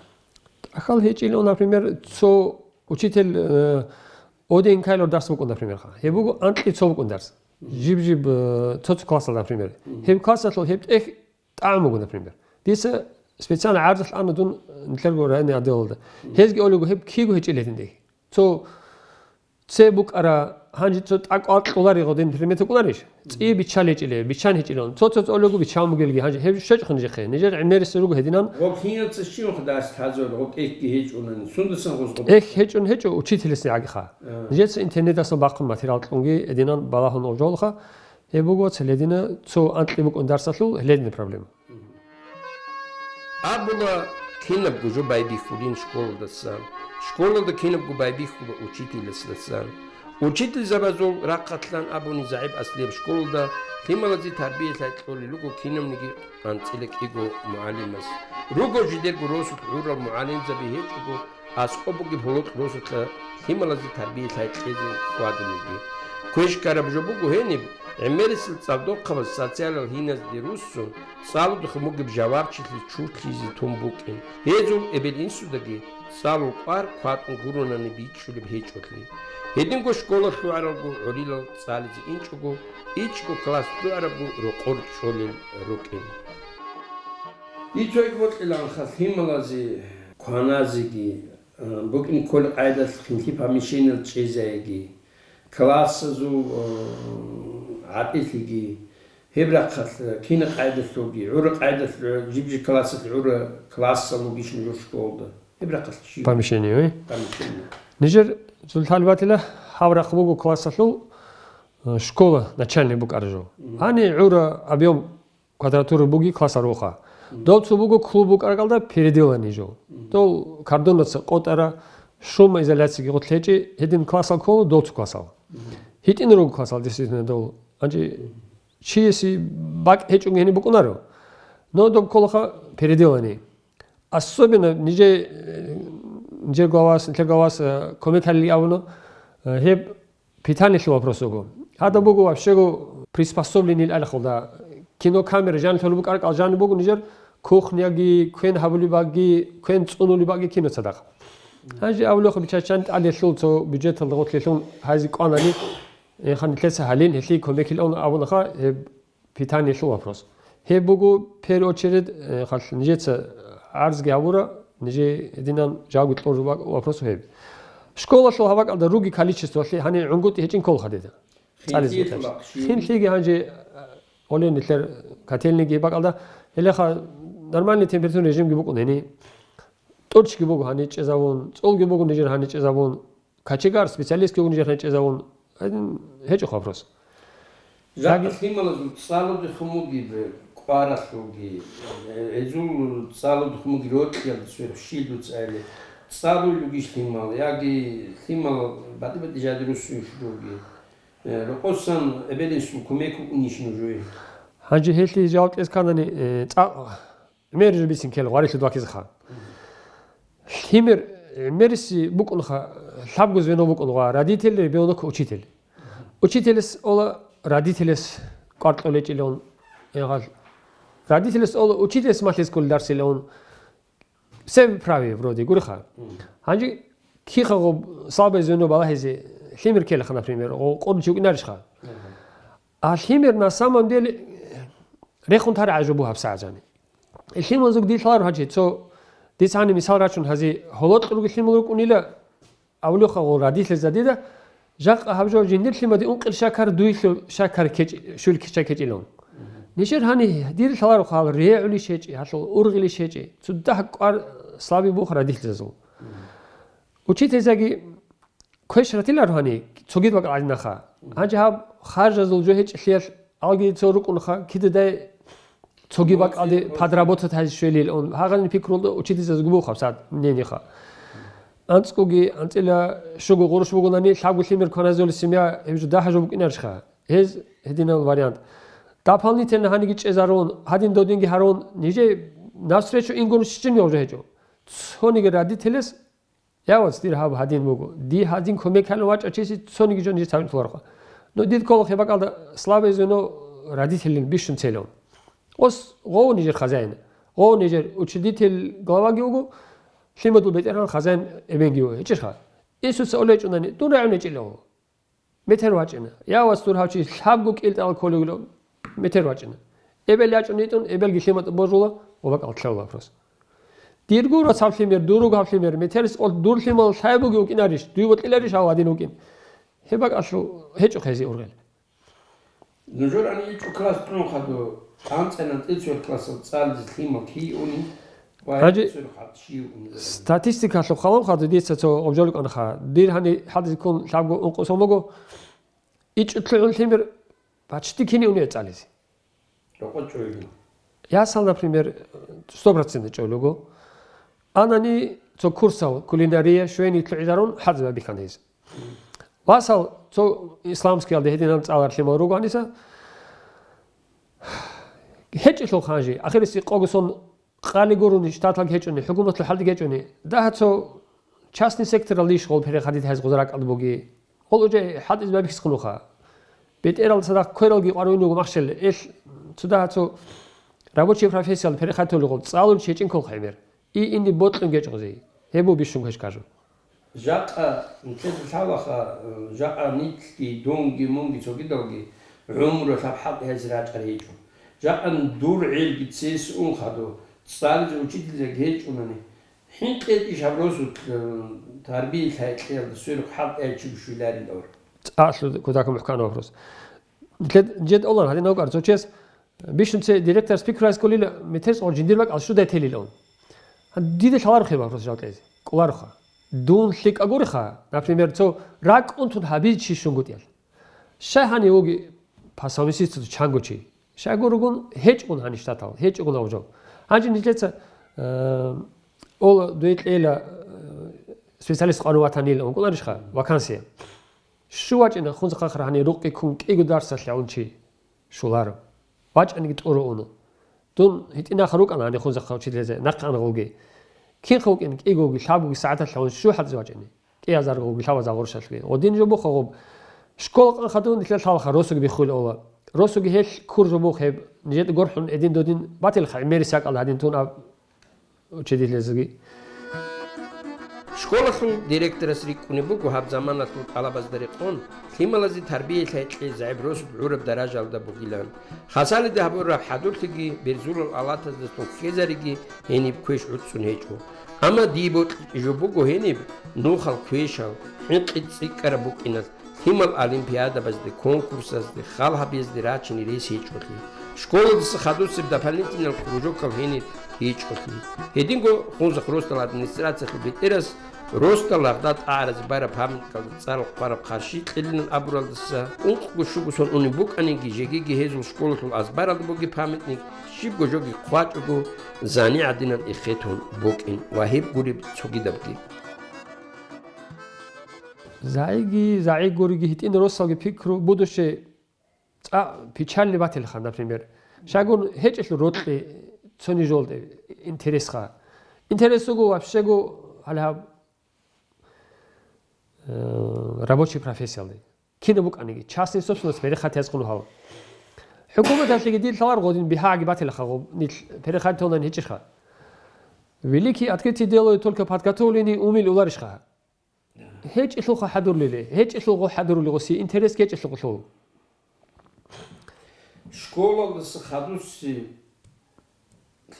ТӀахьал гьечӀилан, например, цо учитель, э, один кайлор дарс букӀун, например, ха. Гьеб буго анкьи цо букӀун дарс. Жиб-жиб, э, цо-цо классалда, например. Гьеб классалъул гьеб тӀехь тӀагӀун буго, например. Дица специально гӀарзалъ ана дун нилъерго районный отделалда. Гьезги олего гьеб киго гьечӀил гьедин тӀехь. Цо Цебе букӀара, гьанже цо тӀакӀвар кьолари гъодин предмет букӀунарищ? ЦӀи биччал гьечӀиле, биччан гьечӀилан. Цо-цо цӀолего биччан бугелги, гьанже гьеб щвечӀоха нижехъе. Нижер гӀемерисел руго гьединан. Гъоб кинаб цо щиб дарс лъазаб, гъоб тӀехьги гьечӀунани. Сундасан гъоз гъоб? ТӀехь гьечӀун гьечӀо, учителасде гӀагиха. А. Нижеца интернетасан бахъун материал кьунги, гьединан балагьун гъоб жолха. Гьеб буго цо ледина, цо анкьи букӀун дарсалъул ледина проблема. Абула, кинабго жо байбихьулин школалдасан, школалда кинабго байбихьула учительасдасан. Учительзабазул рахъалъан абуни, ЗагӀип аслияб школалда лъималазе тарбия лъай кьолел руго кинабниги анцӀила кӀиго мугӀалимас. Руго жидерго росулъ гӀурал мугӀалимзаби гьечӀого, аскӀоб бугеб гьолокь росулъа лъималазе тарбия лъай кьезе хьвадулелги. Квеш ккараб жо буго гьениб, гӀемерисел цӀалдохъабаз социалал гьиназде руссун, цӀалудухъ мугеб жавабчилъи чуртлъизе тун букӀин. Гьезул эбел-инсудаги цӀалул кӀвар кватӀун гуронани бичӀчӀулеб гьечӀолъи. Гьединго школа лъугӀаралго гӀурилал цӀализе инчӀого, ичӀго класс лъугӀарабго рокъор чӀолел рукӀин. Ицайги бокьиланха лъималазе кваназеги, э, букӀин кколеб къайдалъ хинлъи помещениялъ чӀезайги, классазул, э, гӀатӀилъиги, гьеб рахъалъ, э, кина къайдалъулги, гӀура къайдалъ, э, жиб-жиб классалъ гӀура классал бугищ нужер школда? Гьеб рахъалъ чи? Помещение, ой? Помещение. Нижер зултал батила гьав рахъ буго классалъул, э, школа начальный букӀараб жо. Мгм. Гьаниб гӀура объем квадратура буги классал руха. Мгм. Дол цо буго клуб букӀаркалда переделанный жо. Мгм. Дол кордонаца къотӀара, шумоизоляциги гъорлъ гьечӀи, гьедин классал ккола, дол цо классал. Мгм. ГьитӀин руго классал, действительно, дол. Гьанже чиясе бакӀ гьечӀого гьениб букӀунаро. Но доб кколаха переделанный. Особенно нижер, э, нижер главас, нилъер главас, э, кумек гьалили абуна, э, гьеб питаниялъул вопрос вуго. Гьадаб буго вообще-го приспособленный алахулда, кинокамера жанлъун букӀаркал жаниб буго нижер кухняги, квен гьабулеб багги, квен цӀунулеб багги кино цадахъ. Гьанже абулехъ бичачан тӀаделъул цо бюджеталда гъорлъелъун гьайзе кӀванани, э, хан нилъеца гьалин, гьелъие кумекилан абунаха, гьеб питаниялъул вопрос. Гьеб буго, первую очередь, э, халъ нижеца гӀарзги гьабура, нижее гьединан жавабги кьураб вопрос гьеб. Школалъул гьаб бакӀалда руги количестволъи гьанир гӀунгутӀи гьечӀин кколха дида. ЦӀализе бетӀарищ. Хинлъиги гьанже, э, олен нилъер котельныйги гьеб бакӀалда, гьелеха нормальный температурный режимги букӀун гьени. ТӀорчги буго гьанир чӀезабун, цӀолги буго нижер гьанир чӀезабун. Кочегар, специалистги вугин нижер гьечӀезавун, гьедин гьечӀо вопрос. Жакъа Яги- лъималазул цӀалудехун бугеб кӀваралъулги, гьезул цӀалудехун бугеб рокьиялда цояб щиб дуца гӀели, цӀалулел ругищ лъимал, яги лъимал батӀи-батӀи жаги руссунищ руги? Э, рокъосан эбел-инсул кумек букӀунищ нужее? Гьанже гьелъие жаваб кьезе кканани, э, цӀакъ ГӀемер жо бицин ккела, гъварилъуд вакизеха. Лъимер, гӀемериси букӀунха, лъабго звено букӀун гъва, родитель, ребёнок, учитель. Учителес ола родителес кӀвар кьолечӀилан, эгъал. Родителес ола учителес малъис кколел дарсилан. Все правее вроде, гуриха. Гьанже кихъа гъоб слабое звено балагьизе лъимер ккелаха, например, гъо къорчи вукӀинарищха? А лъимер на самом деле рехун тарагӀа жо буго гьабсагӀат жани. Лъималазул дилъаларо гьачи, цо дица гьаниб мисал рачун гьази гьолокь руги лъимал рукӀунила, авлухъа гъол радилъи задида, жакъа гьаб жо жиндир лъимаде ункъил щакар дуйлъу щакар кечӀ-, щуил кича кечӀилан. Нижер гьани дир лъаларо хал регӀули щечӀи, гьалъул ургъили щечӀи, цудда кӀвар слабый бух радилъизазул. Учительзаги квеш ратилар гьани, цогид бакӀал гӀадинаха. Гьанже гьаб харжазул жо гьечӀелъиялъ алги цо рукӀунха, кидадай цоги бакӀалде подработать гьазе щвелил он. Гьагъанин пикрулда учительзазги буго гьабсагӀат мнениеха. АнцӀгоги, анцӀила щуго гъурущ бугонани, лъабго лъимер кваназулеб семья, гьеб жо дагьа жо букӀинарищха? Гьез гьединаб вариант. Дополнительно гьаниги чӀезарун, гьадин додинги гьарун, нижее навстречу ингун щичӀин гьев жо гьечӀо. Цониги родителес Я, вац, дир гьаб гьадин буго. Дие гьадин кумек гьалун вачӀа чиси цониги жо нижеца гьабун толарха. Но дид ккола хеб бакӀалда слабое звено родителин бищун целев. Ос гъов нижер хозяин. Гъов нижер учредитель, главаги вуго, лъимадул бетӀергьан хозяин эбенги вуго. ГьечӀищха? Инсуца олечӀунани, дун рагӀун гьечӀила гъов. Метер вачӀина. Я, вац, дур гьав чи лъабго кӀилтӀал кколевилан метер вачӀина. Эбел ячӀун йитӀун, эбелги лъиматӀ божула ва бакӀал лъала вопрос. Дирго рацав лъимер, дуруг гьав лъимер, метерис къо дур лъимал лъай буги вукӀинарищ, дуй вокьиларищ гьав гьадин вукӀин? Гьеб бакӀалъул гьечӀо хези ургъел. Нужер ани ичӀо класс кьун хадур, анцӀила анцӀила цоял классал цӀализе лъимал кий унин? Ва Гьанже цоял хатӀ щив унин? Статистикалъухъ халун хадур дица цо обжолукӀанха. Дир гьани хӀалдизе ккун лъабго ункъо сон буго, ичӀо лъугӀун лъимер почти кини унин цӀализе. Рокъо чӀойги. Ясал, например, сто процент чӀолего. Анани цо курсал кулинария щвени лъугӀизарун хӀалдизе бихьан гьез. Васал, цо исламскиялда гьединан цӀалар лъимал руго гьаниса. ГьечӀелъул ханжи, ахирисеб къого сон къали гурони, штаталги гьечӀони, хӀукуматалъул хӀалдиги гьечӀони, дагьа цо частный секторалда иш гъол переходить гьайз гъоза ракӀалда буги, Гъол уже хӀалтӀизе байбихьизе хъунуха. БетӀерал цадахъ квералги къваригӀун руго махщел, ил цо дагьа цо рабочий профессиял перехатулел гъол, цӀалулев чи гьечӀин кколха гӀемер. И инди бокьун гьечӀо гъозе. Гьеб буго бищун квеш кажу. Жакъа нилъеда лъалаха, жакъа нилъги, дунги, мунги, цогидалги гӀумру лъаб хӀалтӀи гьаризе рачӀарал гьечӀо. Жакъа дур гӀелги цеси ун хадур, цӀализе учительзаги гьечӀунани, хӀинкъи гьечӀищ гьаб росулъ, э, тарбия-гьекъиялда сверухъ хӀалтӀи гьечӀого щвеларин авр. ЦӀакъ лъу-, кутакаб мухӀкан вопрос. Нилъед-, нилъеда олан гьадин авкӀар цо чияс, бищун цо директорас пикру гьаризе кколила, метер цӀакъ жиндир бакӀалда щудай телилан. Гьанже дида лъаларо гьеб вопрос жаваб кьезе. КӀолароха. Дун лъикӀа гуриха, например, цо ракӀ унтун гьабизе чи щунгутӀиялъ. Щай гьанив вуги по совместительству чанго чи? Щайгургун гьечӀогун гьанив штатал, гьечӀогун гьав жо. Гьанже нилъеца, э, ола дуе кьела, э, специалист къваригӀун ватанила ункӀунарищха вакансия? Щу вачӀина хунзахъа гьанив рукъи ккун кӀиго дарсалъ гьавун чи щоларо. ВачӀаниги тӀуро уна. Дун гьитӀинахъ рукӀана гьанив хунзахъа учительзе, нахъе ана гъолги. Кинха вукӀин кӀигоги, лъабгоги сагӀаталъ гьавун щу хӀалтӀизе вачӀани? КӀиазарго гъуби лъабаза гъуршалъуги. Гъодин жо буха гъуб. Школа къанха дун нилъер лъалха росуги биххуил ола. Росуги гьел ккур жо бух гьеб. Нижеда горхӀун эдин додин батилха гӀемерис якӀал гьадин тун аб учидилъезги. Школалъул директорас рикӀкӀунеб буго гьаб заманалъул тӀалабазда рекъон, лъималазе тарбия-гьекъи загӀип росулъ гӀураб даражалда бугилан. Хасанида гьабураб хӀадурлъиги берзулал алатаздасан ккезариги гьениб квеш гӀуцӀцӀун гьечӀо. Амма дие бокьичӀеб жо буго гьениб нухал квешал, хӀинкъи цӀикӀкӀараб букӀиналъ, лъимал олимпиадабазде, конкурсазде, хал гьабиязде рачине рес гьечӀолъи, школадаса хадусеб дополнительный кружокал гьенир гьечӀолъи. Гьединго Хунзахъ росдал администрациялъул бетӀерас росдал лагъда тӀагӀаразе бараб памятникалда цӀар хъвараб хъарщи кьелилан абуралдаса, ункъго щуго сон унеб букӀаниги, жегиги гьезул школалъул азбаралда бугеб памятник, щибго жоги хъвачӀого, зани гӀадинан эхетун букӀин ва гьеб гуреб цогидабги. ЗагӀиги, загӀи гуриги гьитӀин росалги пикру будущее цӀакъ печальный батилха, например. Щайгун гьечӀелъул рокьи цони жолде интересха. Интерес вуго вообще-го гьале гьаб, э, рабочий профессиялде. Кинаб букӀаниги, частный собственность перехатиязхъун гьал. ХӀукуматалъеги дир лъалар гъодин бигьаги батилаха гъоб, нилъ перехатионан гьечӀеха. Великие открытия делают только подготовленные умелые уларищха. ГьечӀелъулха хӀадурлили, гьечӀелъулго хӀадурли гъоси, интерес гьечӀелъулго лъул. Школалдаса хадуси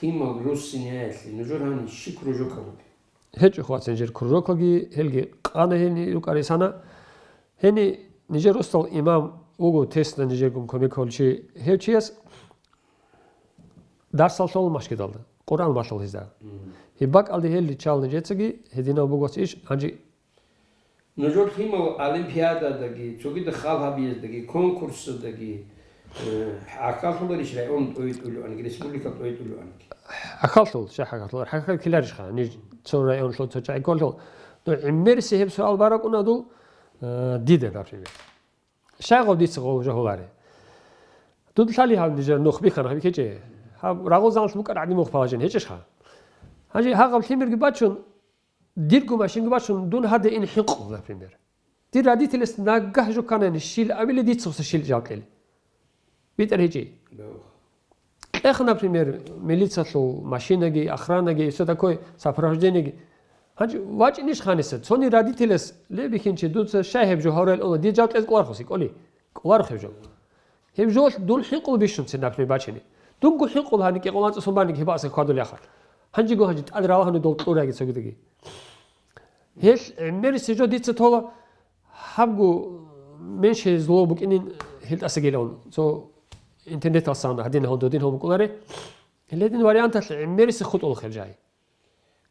лъимал руссинаялъе нужер гьаниб щиб кружокал бугеб? ГьечӀо хвацин жер кружокалги, гьелги къана гьелни рукӀарисана. Гьени нижер росдал имам вуго, тесна нижергун кумек гьолчи, гьев чияс дарсал лъоло машгидалда, Къуръан малъул гьезда. Мгм. Гьеб бакӀалде гьел риччал нижецаги, гьединав бугос иш, гьанже Нужер лъимал олимпиададаги, цогида хал гьабияздаги, конкурсаздаги, э, гӀахьаллъуларищ район тӀойтӀулеванги, республика тӀойтӀулеванги? ГӀахьаллъул, щай гӀахьаллъулар, гӀахьал ккеларищха, ниж цо районлъул, цо чӀайкколлъул. Ну, гӀемерси гьеб суал баракӀуна дул, э, дида, например. Щай гъов дица гъов жагьулари? Дуда лъали гьав нижер нух бихьана гьаб кечӀе. Гьаб рагъул замалъ букӀар гӀадин мух палажин гьечӀищха? Гьанже гьагъаб лъимерги бачун, дирго машинги бачун, дун гьаде ин хӀинкъу, например. Дир родителес нагагь жуканани щил абили дицухъса щил жал кьел. БитӀар гьечӀи. Кьех, например, милицалъул машинаги, охранаги, и всё такое, сопровождениеги. Гьанже вачӀинищ гьаниса, цони родителас, ле бихьинчи, дуца щай гьеб жо гьаврал уна, дир жав кьез кӀвархуси кӀоли? КӀварх гьеб жо. Гьеб жо дун хӀинкъул бищунцин, например, бачине. Дунго хӀинкъул гьанике къолан цӀусун баник гьеб асахъ хьвадулеха. Гьанжего гьанже тӀад ралагьани дол кьураги цогидаги. Гьел гӀемерисеб жо дица тола, гьабгу менше зло букӀинин гьел тӀасагилан, цо интернеталсан гьадин гьон додин гьон букӀунаре. Гьеледин варианталъ гӀемерисеб хутӀулахъ гьел жай.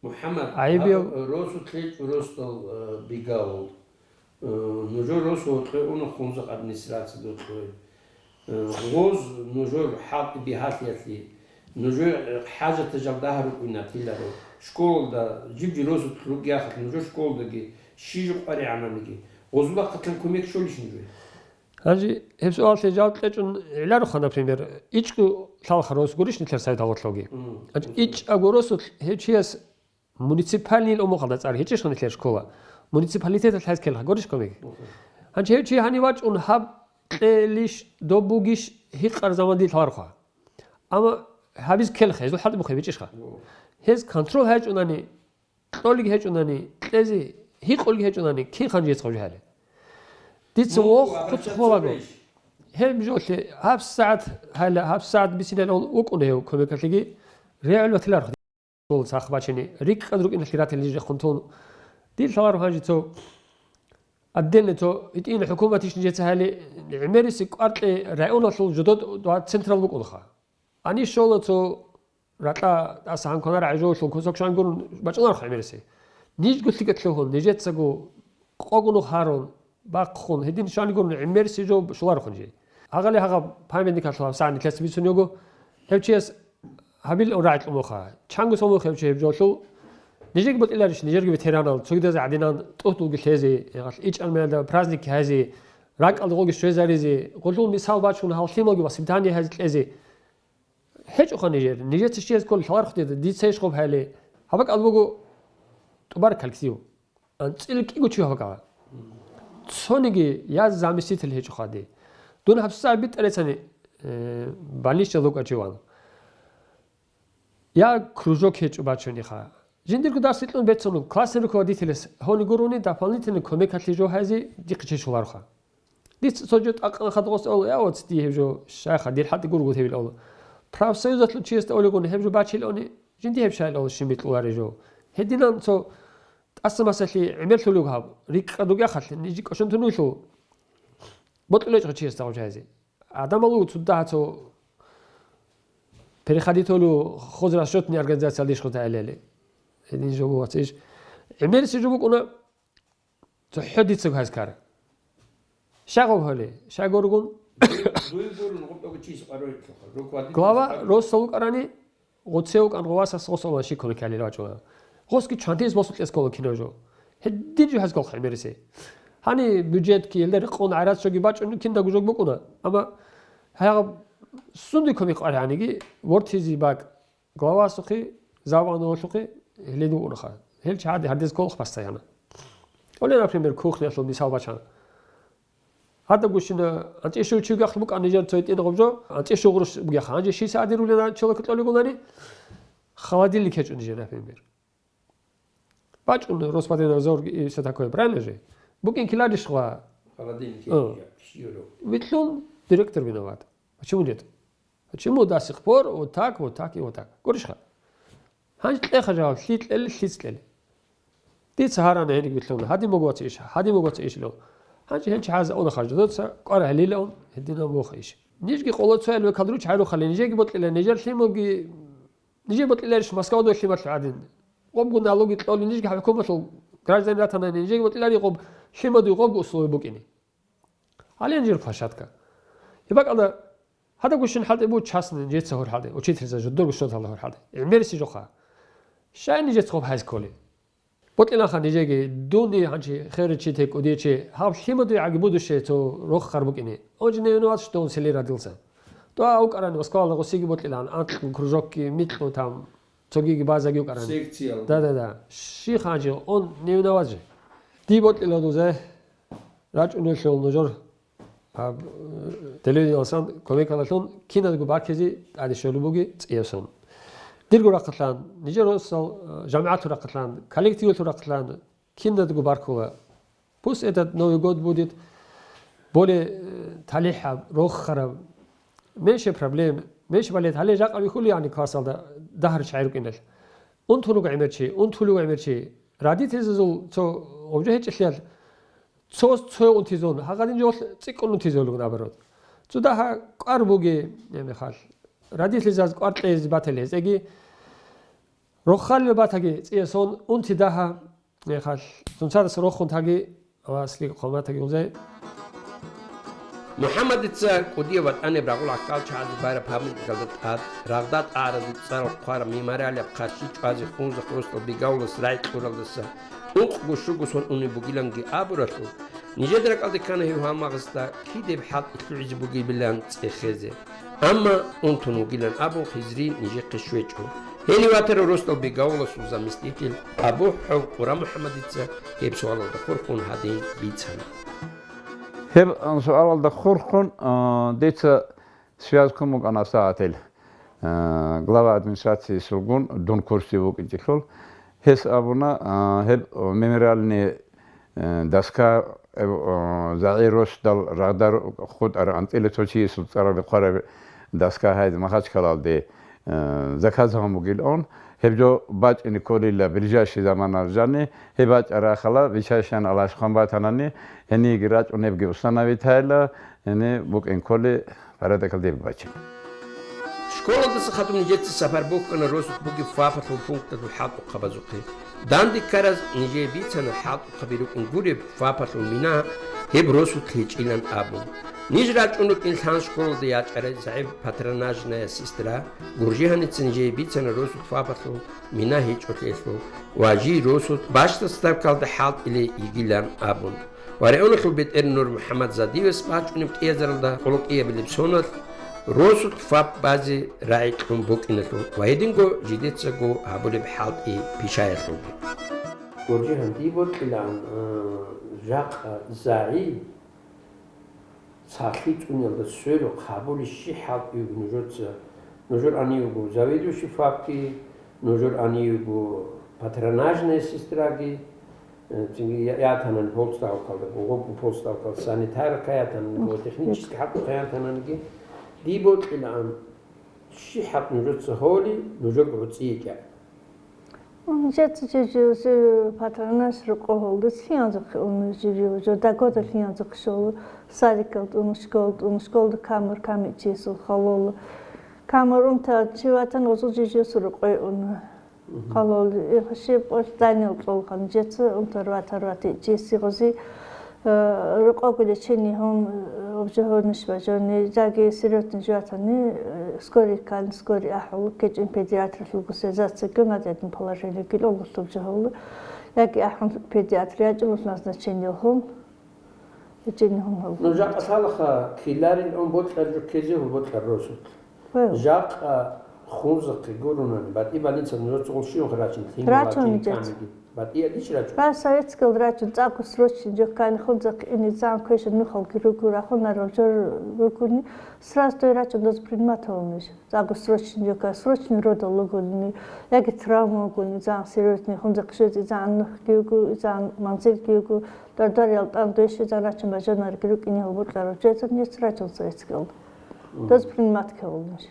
МухӀаммад, гӀайиб гьаб-, росулъ гьечӀо росдал, э, бигавул. Э, нужер росу гьоркье уна Хунзахъ администрацияда гьоркье. Э, гъоз нужер хӀалтӀи бигьалъиялъе, нужер, э, хӀажатал жал дагьа рукӀина тиларо. Школалда жиб-жи росулъ ругеяхъалъ нужер школалдаги, щи жо къваригӀананиги, гъозулахъалъан кумек щолищ нужее? Гьанже гьеб суаллъе жаваб кьечӀун гӀелароха, например, ичӀго лъалха рос гурищ нилъер сайт гьагъурлъоги. Мгм. Гьанже ичӀаго росулъ гьев чияс муниципальный умухъалда цӀар гьечӀищха нилъер школа? Муниципалитеталъ гьез ккелха гурищ кумек? Мгм. Гьанже гьев чи гьанив вачӀун гьаб кьелищ, доб бугищ гьикъар заман дилъ гьарха. Амма гьабиз ккелха, гьезул хӀалтӀи бухъе бичӀищха? Гьез контроль гьечӀунани, кьолги гьечӀунани, кьезе гьикъулги гьечӀунани, кин хан жец гъожи гьале. Дица вохъ хъуцӀ хъулаго. Гьеб жолъе гьаб сагӀат гьайла, гьаб сагӀат бицинал вукӀун гьев кумекалъиги, регӀул батиларх. Цо сах бачине, рикӀкӀад рукӀиналъе ратилин рехун тун. Дир лъаларо гьанже цо отдельно цо гьитӀина хӀукуматищ нижеца гьали гӀемериси кӀваркье районалъул жодод ва централ букӀунха. Гьанив щола цо ракьа тӀаса гьанконара гӀежолъул кусок щван гурун бачӀунарха гӀемериси. Нижго лъикӀат лъугьун, нижецаго къого нух гьарун, бахъун, гьедин щван гурун гӀемериси жо щоларохун жий. Гьагъали гьагъаб памятникалъул гьабсагӀат нилъеца бицун його, гьев чияс гьабил рагӀи кьумуха. Чанго сомухъев чи гьеб жолъул. Нижеги бутӀиларищ, нижерги ветеранал, цогидаз гӀадинан тӀухьдулги лъезе, гьегъал ичӀан мелда праздник гьазе, ракӀалда гъоги щвезаризе, гъуллул мисал бачун гьал лъималги воспитание гьазе кьезе. ГьечӀоха нижер, нижеца щияз ккола лъалархъ дида, дица иш гъоб гьайли. Гьаб бакӀал буго тӀубар коллектив. АнцӀила кӀиго чи гьаб бакӀала. Цониги я заместитель гьечӀоха ди. Дун гьабсагӀат битӀарецани, э, больничалда вукӀа чи ван. Я кружок гьечӀо бачуниха. Жиндирго дарс рикьун бецун, классный руководителас гьони гурони дополнительный кумекалъе жо гьайзе дихъе чи щолароха. Дица цо жо тӀакъан хадгъос ола, я оц дие гьеб жо, шайха, дир хӀалтӀи гургут гьебил ола. Профсоюзалъул чиясда олигун гьеб жо бачилаони, жинди гьеб шайил ола щиб бикьуларе жо. Гьединан цо тӀаса масалъи гӀемерлъулев гьаб, рикӀкӀад ругехалъ, нижи кӀошон тунуйлъул. БокьулечӀо чиясда гъоб жайзи. Адамалу цо дагьа цо переходителю хозрасчетный организациялдеш хутаилели. Гьедин жо буго вациш. ГӀемериси жо букӀуна, цохӀо дицаго гьаз ккара. Щай гъоб гьали? Щай горгун? Дуй гурун, гъубтӀого чияс къарой, руководитель. Глава росал вукӀарани, гъоцев вукӀан гъовасас гъосалан щиккуна ккалел вачӀуна. Гъосги чвантиз босукьес ккола кинав жо. Гьедин жо гьаз кколха гӀемерисе. Гьани бюджетги, гьелда рекъон гӀарацчоги бачӀун кинаго жо букӀуна. Амма гьагъаб сунде кумек къваригӀаниги, вортизи бакӀ. Главасухъе, завгӀанавалъухъе гьелин вукӀунаха. Гьел чагӀаде гьардез кколх постоянно. Оле, например, кухнялъул мисал бачана. Гьадаб гущина анцӀишул чугахъ букӀан нижер цо гьитӀина гъуб жо, анцӀишул гъурущ бугеха. Гьанже шиса адирулина чолоки кьолигулани, холодильник гьечӀо нижер, например. БачӀун Роспотребнадзор и всё такое, правильно же? БукӀин киларищ гъва? Холодильник. О. Витлъун директор виноват. Почему нет? Почему до сих пор вот так, вот так и вот так? Гурищха? Гьанже кьеха жаваб, лъи кьели, лъиц кьели. Дица гьарана гьениб вилълъуна, гьадин буго ваца иш, гьадин буго ваца иш лъугьун. Гьанже гьел чагӀазе уна харжа, доца кӀвар гьалилаун, гьединаб вуха иш. Нижги къоло цоял векал руч гьарухъали, нижеги бокьила, нижер лъималги, нижер бокьиларищ Москва долъи малъу гӀадин. Къобгун налоги кьоли, нижги хӀукуматалъул гражданин ратанани, нижеги бокьилари къоб лъимадуй къобгу условия букӀине. Гьале нижер площадка. Гьеб бакӀалда гьадаб гущин хӀалтӀи буго частный, нижеца гьур хӀалтӀи, учительза жудурго щоталда гьур хӀалтӀи. ГӀемериси жоха. Щай нижеца гъоб гьайз кколи? Бокьилаха нижеги, дуни гьанчи херри чи текӀу дие чи, гьаб лъимадуй гӀаги будущее цо роххар букӀине. Онжи невинават что он селе родился. То аукаран Москвала гъосиги бокьилан, анкьу кружокки, микьу там, цогиги базаги укаран. Секциялда. Да, да, да. Ши ханчи, он невинават же. Ди бокьила дузе, рачӀунелъул нужер. Гьаб, э, телевиденияласан кумекалалъун кинадго баркизе тӀаде щолеб буги цӀияб сон. Дирго рахъалъан, нижер росал, э, жамигӀатул рахъалъан, коллективалъул рахъалъан кинадго баркула. Пусть этот Новый год будет более, э, талихӀаб, рохараб, меньше проблем, меньше болеть. Гьале жакъа вихьулев, яни, классалда дагьар чагӀи рукӀиналъ. Унтулев гӀемер чи, унтулев гӀемер чи. Родительзазул цо гъобжо гьечӀелъиялъ, цо, цо унтизун, гьагъадин жо цӀикӀкӀун унтизулгун, наоборот. Цо дагьа кӀвар буги, гьеб мехалъ. Родительзаз кӀвар кьезе батали гьезеги, рохалил батаги цӀиясон унти дагьа, гьеб мехалъ, цунцадаса рохун таги, Аллагьаслъи хъван батаги гьунзе. МухӀаммадица кӀудияб ватӀаниб рагъул гӀахьалчагӀазе байраб гьабун ккалда тӀад, рагъда тӀагӀаразул цӀарал хъвараб мемориалияб хъарчи чӀвазе хунзахъ росдал Бегавулас рагӀи кьуралдаса ункъго-щуго сон унеб бугиланги абуралъур, нижеда ракӀалде ккана гьев гьалмагъасда кидеб хӀалтӀи лъугӀизе бугебилан цӀехезе. Амма унтун вугилан абун хизри нижехъе щвечӀо. Гьенив ватарав росдал Бегавуласул заместитель Абу ХӀав Къура МухӀаммадица гьеб суалалда хурхун гьадин бицана. Гьеб суалалда хурхун, а, дица связь ккун букӀана сагӀатил, а, глава администрациялъулгун дун курсив вукӀинчӀелъул. Гьес абуна, а, гьеб мемориальный, э, доска, э, о, ЗагӀи росдал рагъда хутӀараб анцӀила цо чиясул цӀаралде хъвараб доска гьайзе Махачкалалде, э, заказ гьабун бугилан, гьеб жо бачӀине кколила ближайший заманалда жаниб, гьеб бачӀарахъала, биччайшан алашхъан батанани, гьениги рачӀун гьебги установитайила, гьениб букӀин кколи парадакалде бачӀин. Школадаса хадуб нижеца сапар бухьана росулъ бугеб ФАПалъул пункталъул хӀалтӀухъабазухъе. Данде ккараз нижее бицана хӀалтӀухъаби рукӀин гуреб ФАПалъул мина гьеб росулъ гьечӀилан абун. Ниж рачӀун рукӀин лъан школалда ячӀарай загӀип патронажная сестра Гуржигьаница нижее бицана росулъ ФАПалъул мина гьечӀолъиялъул ва жий росулъ бащдаб ставкалда хӀалтӀулей йигилан абун. Ва регӀуналъул бетӀер Нур МухӀаммад Задиевас бачӀунеб кӀиазаралда къоло кӀиабилеб соналъ росулъ ФАП базе рагӀи кьун букӀиналъул ва гьединго жидецаго гьабулеб хӀалтӀи пишаялъулги. Гуржигьан, дие бокьилаан, а, жакъа загӀи цалъи цӀуниялда сверухъ гьабулеб щиб хӀалтӀи буго нужеца? Нужер гьанив вуго заведующий ФАПги, нужер гьанив вуго патронажная сестраги, э, цинги я-, ятанани полставкалда, гъоб-, гъоб полставкалда санитарка ятанани, гъоб технический хӀалтӀухъ ятананиги. Дие бокьилаан, щиб хӀалтӀи нужеца гьоли, нужер гӀуцӀи йикӀа. Жеца жо-, жо-, патронаж рокъов гьолдаса лъиянзухъе уна жо-, жо-, жо дагода лъиянзухъе щола, садикалда уна, школалда уна, школалда камер камичиясул халола. Камер унтарав чи ватани, гъозул жо-, жо-, жо-, рокъове уна. Халола, э, щиб къо зданиялда кьолха, жеца унтарав ватарав ватичиясе гъози, Э, рокъого лечение гьун, э, обжигьонищ бажани, яги серьёзный жо ватани, э, скорый ккани, скорый ахӀула, кечӀин педиатралъулго связаться гьун, гьадин положение гил олулъуб жо гьула. Яги ахӀун педиатр ячӀулъ назначение гьун, лечение гьун гьула. Ну, жакъа лъалаха, ккеларин ун бокьар жо ккезе гьул бокьар росулъ. Гьев. Жакъа хунзахъе гурунани, батӀи больница нужеца гъол щиван рачун, лъимал Рачун рачун, жеца. Камиги. БатӀиялдищ рачун? Ва советскал рачун, цӀакъго срочный жо ккани хунзахъе ине, цӀан квешан нухалги руго, рахунарал жо ругони, сразу дой рачун доз принимать гьавунищ. ЦӀакъго срочный жо ккани, срочный родал лугони, яги травма вугони, цӀан серьёзный хунзахъе щвезе, цӀан нухги вуго, цӀан манзилги вуго, дардвариял тӀан дойщи, цӀан рачун бажанариги рукӀине гьабуларав жеца нижеца рачун советскал. Мгм. Доз принимать гьавунищ.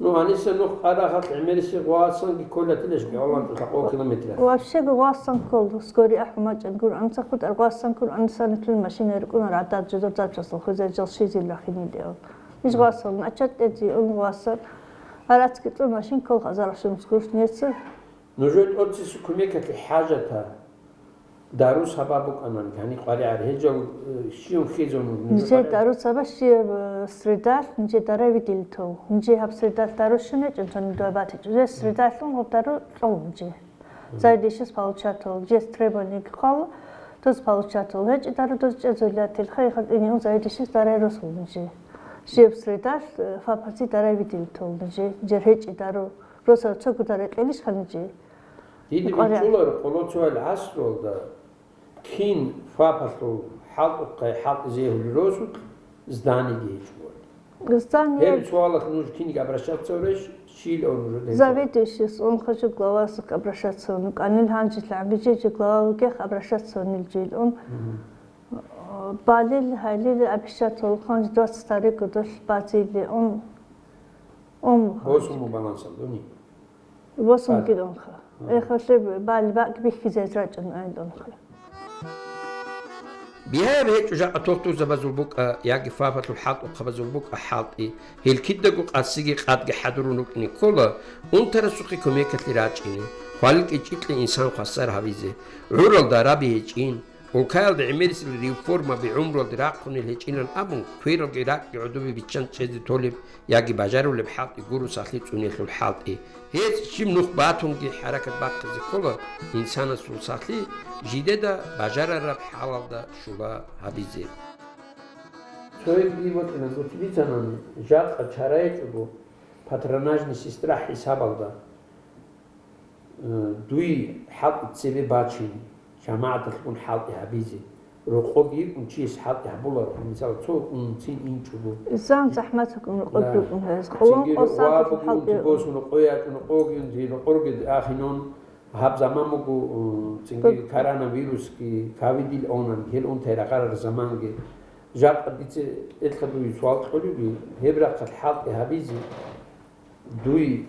Ну, гьаниса нух къарагъалъ гӀемерисеб гъвасанги кколатилищ гӀоланчӀо лъакъо километралъ? Вообще гъвасан ккол, скорый ахӀун мачӀан гуро, анцӀа хутӀар гъвасан ккол, анисанитлъун машина рукӀуна гӀадад жо дордабчасул хвезаржал щизил рахинилиал. Иш гъвасан, начат тӀезе ун гъвасан, арацги цӀун машин ккол хазарахъ шумс гурш нецер. Нужер тӀоцесеб кумекалъе хӀажат гьаб. Дару сабаб букӀанан, гьаниб къваригӀар гьечӀо, э, щиван хьизун нужер Нижер къваригӀар? Дару сабаб щиб, э, средалъ, нижер дарай видели тол. Нижер гьаб средалъ дару щун гьечӀо, цони дугьа батичӀо. Жес средалъун гьаб дару кьол нижер. Заведующийс получать тол. Жес требованиеги хъвала, доз получать тол. ГьечӀеб дару доз чӀезулятил, хай-хай тӀиниун заведующийс дарай росул нижер. Щиб средалъ, э, фапаси дарай видели тол нижер. Жер гьечӀеб дару. Росал цогуда рекъелищ ханичӀи? Дида КъваригӀ. БичӀчӀуларо къоло цоял гӀасруялда кин фапалъул хӀалтӀухъе хӀалтӀизе гьули росулъ зданиги гьечӀо. Здание Гьеб суалалъ нуж киниги обращаться гьавурищ, щил ун нуж гьеб суал? Заведующийс ун хъажу главасухъ обращаться гьавун, кӀанил гьанжелъ гӀамбижи жо глава вугехъ обращаться гьавунил жил ун. Мгм. Балил, гьалил обещать гьавун, хъанж двадцать второй годалъ бацили ун, ун Восуму балансал дуни? Восун Бали. Гиланха. Ага. Эхалъе бали бакӀ бихьизайз рачӀун айдолха. Бигьаяб гьечӀо жакъа тухтурзабазул букӀа яги фапалъул хӀалтӀухъабазул букӀа хӀалтӀи, гьел кидаго къасиги къадги хӀадурун рукӀине ккола унтарасухъе кумекалъе рачӀине, хвалил кӀичӀикье инсан хвасар гьавизе, гӀурал дараби гьечӀин, улкаялда гӀемерисел реформаби гӀумруялде рахъунел гьечӀилан абун, квералги ракӀги гӀодобе биччан чӀезе толеб яги бажарулеб хӀалтӀи гуро сахлъи цӀунелъул хӀалтӀи. Гьез щиб нух батунги хӀаракат бахъизе ккола, инсанасул сахлъи жидеда бажарараб хӀалалда щула гьабизе. Цояз дие бокьана, дуца бицанани, жакъа чара гьечӀого, патронажный сестра хӀисабалда. Э, дуе хӀалтӀи цебе бачин, жамагӀаталъун хӀалтӀи гьабизе. Рокъоги йикӀун чияс хӀалтӀи гьабуларо, мисал, цо унцин инчӀого. Иссан захӀмат гьукӀун рокъоги Да. йикӀун гьез. Къулун Цинги къосанкъалъ рокъоги хӀалтӀи унти йикӀун. босун рокъой ячӀун, рокъоги унти рокъорги ахинун. Гьаб заман буго, м, цинги Бу- коронавирусги, ковидил онан, гьел унти рагъарар заманги. Жакъа дица элха дуе суал кьолебги, гьеб рахъалъ хӀалтӀи гьабизе, Дуй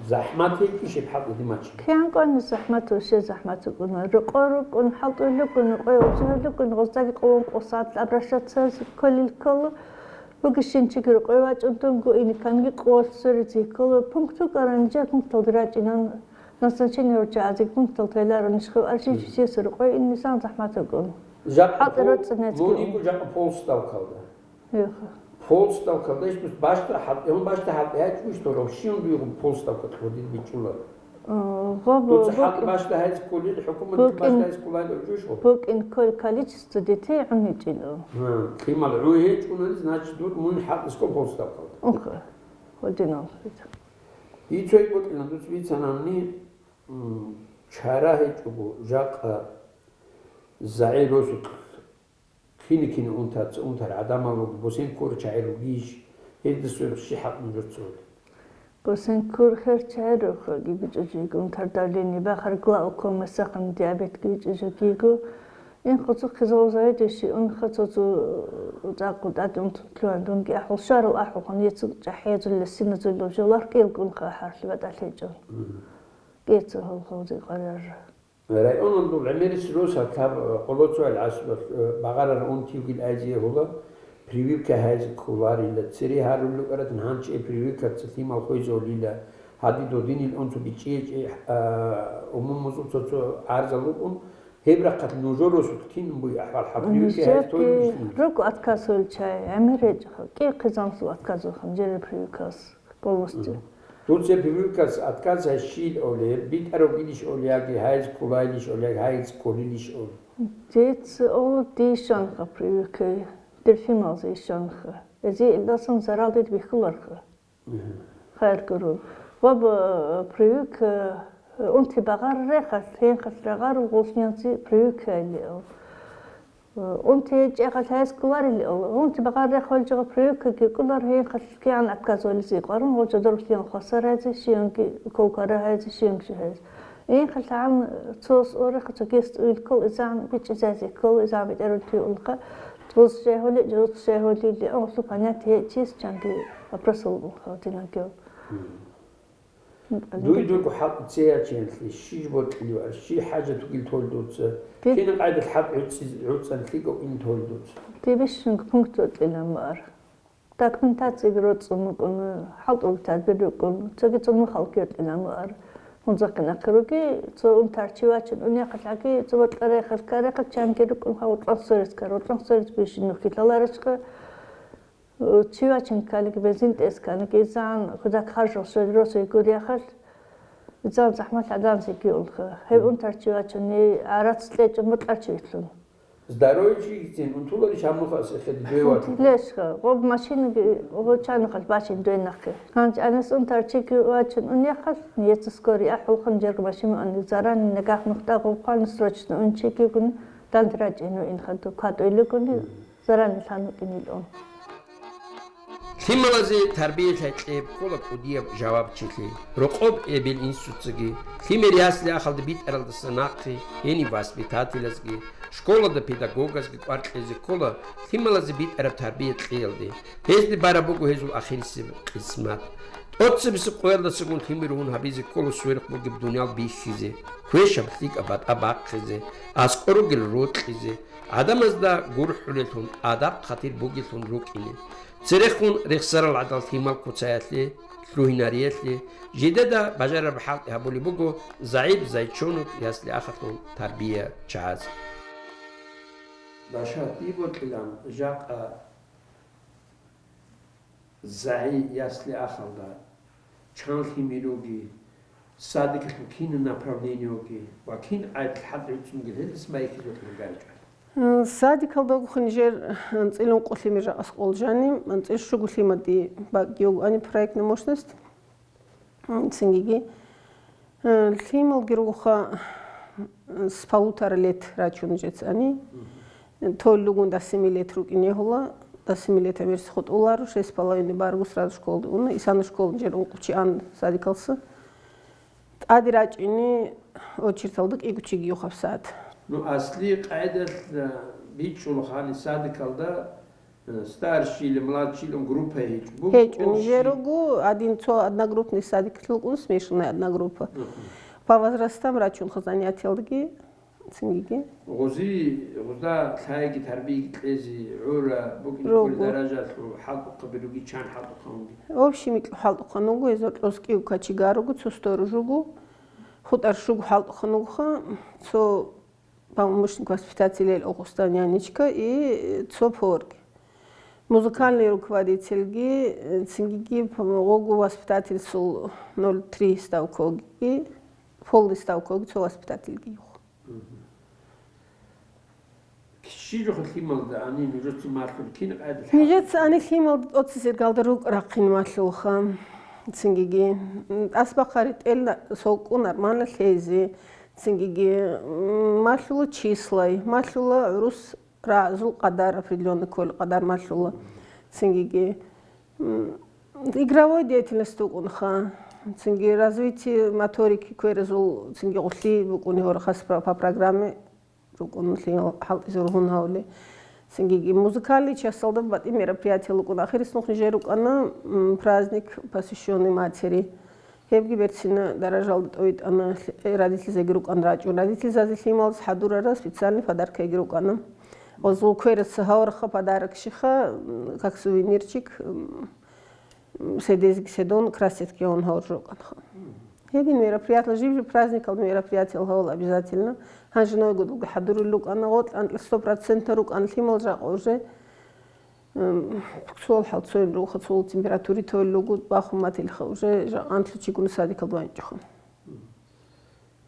захӀмат гьечӀищ гьеб хӀалтӀи димачи? КигӀан кӀвани захӀмат, вообще захӀмат букӀуна. Рокъор рукӀун, хӀалтӀулел рукӀун, рокъой вачӀунел рукӀун, гъоздаги къулун къосанкъалъ обращаться кколел ккола. Бугищинчиги рокъой вачӀун дунго, иниканги къолъ цоризе ккола. Пункт букӀарани, жер пункталде рачӀинан, назначение врача азиги пунктал тайларонищ хев аршин Мгм. чиясе рокъой иннисан захӀмат букӀун. Жакъа ХӀалтӀи пол-, роцӀцӀинецги мун ун. йиго жакъа полставкалда. Гьеха. Полставкалда иш башта хӀал-, гьун башта хӀалтӀи гьачӀищ дора, щиван дуйгъун полставка кьодин бичӀчӀула. Э, гъоб-, Дуца хӀалтӀи букӀин, башта гьайз кколил, хӀукуматги башта букӀин, гьайз кколайил жуш гъоб. букӀин ккол количество детей гӀун гьечӀила. Гьа, лъимал гӀун гьечӀунани, значит, дур мун хӀалтӀискӀо полставкалда. Уха, гьодинал. Дицай букӀина дуц бицананни, м, чара гьечӀого жакъа загӀи росулъ. Кин-кин унтаца унтар гӀадамал руго, бусен ккурчагӀи ругищ, гьелдасухъ щиб хӀакъ нужеца гьури? Бусен ккурхъарчагӀи рухъаги бичӀчӀужиги, унтар давление бахар, глаукома, сахам, диабетги бичӀчӀужиги йиго. Ин хъуцухъе заведующий унха цо-цо цӀакъ тӀаде унтун лъугьан, дунги ахӀул, щварал ахӀулхъан, еццул чӀахӀиязулила, синазулила жо лархӀ кӀелгунха ахӀарлъи батӀалъи гьечӀун. Мгм. КӀецӀ гьавгьавзе къарар. Районал дов гӀемерис росал таб, э, къолоцоял гӀасулалъ, э, багъарар унти вугил айзе гьула, прививка гьайзе кколарила, цере гьарулел рукӀаратан гьанчи э прививкаца лъимал хвезолила, гьади додинил унту бичӀчӀичӀи, э, умумузул цо-цо гӀарзал рукӀун, гьеб рахъалъ нужер росулъ кин буй ахӀвал хӀа прививка гьайзе Нижерги тойилищ? Руго отказ гьолчай, гӀемер гьечӀо, кӀи хъизамлъул отказ вахъан, жер прививкас. Полностью. Мгм. Дуца прививкас отказ гьайщил олеб, битӀараб илищ олеяги, гьайз кколайилищ олеяги, гьайз кколилищ ол? Дица ола дийщанха прививка, дир лъималзе йищанха. Эзи илдасан зарал дид бихьуларха. Мгм. Хайр гуру. Ва б-, прививка, унти багъар рехалъ, гьенхалъ рагъарул гъолънянзи прививка или ол. Унти гьечӀехъалъ гьайс кколарилиал, унти багъар рехалъ жо прививкаги кӀолар, гьенхалъ кигӀан отказывализе къварун, гъо жодор лъиялъ хвасар гьайзе, щиянги укол квара гьайзе, щиянги жо гьайзе. Гьенхалъ гӀан цо сорехъа цогес тӀуил ккол изан бичӀчӀизайзе ккол, изан бетӀерун туй унха, цоз щегьули, жуз щегьулили, гьелъул понятие гьечӀис чанги вопрос гьабун хавдинагев. Дуй дурго хӀакъ цеячиялъе щиж бокьилев, щи хӀажат вугил тол дуца? Кин къайдал хӀакъ гӀуцӀи-, гӀуцӀан лъикӀав ин тол дуца? Дибищунг пункт вокьилан ваар. Документацияги роцӀцӀун букӀун, хӀалтӀул тадбир рукӀун, цоги цо нухалги вокьилан ваар. Гьунзахъин ахъи руги, цо унтарчи вачун унехъалъаги, цо бокьарехъал карехъал чанги рукӀун, гьав тӀансорецкар, тӀансорец бищун нухги лъаларачха. Чи вачин ккалиги, бензин тӀес ккалиги, изан худак харжал щвел росей гуряхъалъ, изан захӀмалъ гӀаданзеги улха. Гьеб унтарчи вачани, гӀарац кьечӀун бутӀарчи вилълъун. Здоровье чигицин унтуларищ гьаб нухас эхеде дуе вачун? Унтилешха, гъоб машинаги гъочанухъалъ бачин дуе нахъе. Гьанчи анес унтарчиги вачун унехъалъ, ниеца скорый ахӀулхъан жерго машина ани, зарани нагагь нухда гъоб хъван срочно унчиги гун, данде рачӀину инха ду кватӀуйлугуни. Заранилъан вукӀинилан. Лъималазе тарбиялъай кьеб ккола кӀудияб жавабчилъи. Рокъоб эбел-инсуцаги, лъимер ясли-ахалда битӀаралдаса нахъе гьениб воспитателазги, школада педагогазги кӀвар кьезе ккола лъималазе битӀараб тарбия кьеялде. Гьезде бараб буго гьезул ахирисеб къисмат. ТӀоцебесеб къоялдасагун лъимер гьун гьабизе ккола сверухъ бугеб дуниял бихьизе, квешаб лъикӀаб батӀа бахъизе, аскӀор ругел рокьизе, гӀадамазда гурхӀулеллъун, адаб-хъатир бугеллъун рукӀине. Церехун рехсарал гӀадал лъимал куцаялъе, лъугьинариялъе, жидеда бажарараб хӀалтӀи гьабулеб буго загӀип зайчонок ясли-ахалъул тарбия чагӀазе. Башат, диб бокьилан жакъа ЗагӀи ясли-ахалда чан лъимероги, садикалъул кин направлениеги ва кин гӀайдал хӀакъ гӀуцӀунги гьелдаса байхьизухъ гарчӀвай. Садикалдагухъ нижер анцӀила ункъо лъимер жакъа аскӀол жани, анцӀила щуго лъимади бакӀги йолани проектная мощность. М, цингиги, э, лъималги ругоха, э, с полутора лет рачун жецани. Толлугун дасимилет рукӀине гьула, дасимилет гӀемерси хутӀуларо, шесть с половиной баргу сразу школде уна, исана школан жер ункъучи ан садикалса. ТӀаде рачӀине очерталда кӀигучиги юхаб сад. Ну, асли къайдалъ, э, бичӀчӀула хани садикалда, э, старшийилан, младшийилан группа гьечӀо. БугӀ ГьечӀун общий. Жер руго, один цо одногруппный садик лъукӀун, смешанная одногруппа. Мгм. По возрастам рачунха занятиялдаги, цингиги. Гъузи, гъузда лъайги тарбийги кьезе, гӀура, букӀин Руго. Даражалъул хӀалтӀухъаби руги, чан хӀалтӀухъанги. Общий микьу хӀалтӀухъан вуго, гьезул кьоскӀив кочегар руго, цо сторож руго, хутӀар щуго хӀалтӀухъан вугоха, цо помощник воспитателя, Огъустан Яничка и цо поварги. Музыкальный руководительги, цингиги гъуго воспитательсул ноль три ставкоги, полный ставкоги цо воспитательги юх. Мгм. Щиб жоха лъималда ани нужеца малъур кин къайда? Нижеца ани лъималда тӀоцесергалда рукӀ рахъин малъулха. Цингиги, м, тӀасбахъа ретӀел на-, солкӀун армана лъезе. Цингиги, м, малъула числай, малъула гӀурус рагӀзул къадар, определённый кколеб къадар малъула. Цингиги, м, игровой деятельность букӀунха. Цинги развитие моторики кверазул, цинги гъулъи букӀуни гьорахъас про-, по программе рукӀун лъимал хӀалтӀизе ругьун гьавли. Цинги музыкальный часталда батӀи мероприятие рукӀун. Ахирис нух нижер рукӀана, м, праздник, посвящённый матери. Гьебги берцина даражалда тӀовитӀана, лъ-, э, родительзеги рукӀан рачӀун. Родительзазе лъималаз хӀадурара специальный подаркаги рукӀана. Гъозул квераца гьаварха подарок щиха, м, как сувенирчик, м, м, седезги седон, красетки гьавун гьавар рукӀанха. Гьедин мероприятиял, жиб-жиб праздникал мероприятиял гьавал обязательно. Гьанже Новый годулги хӀадурил рукӀана, гъотӀ анкьа сто процент рукӀана лъимал жакъа уже. М, цо хӀал цоян руго, цо температури тоян руго, бахун матилха уже жакъа анлъучигун садикалда ванчӀухъан.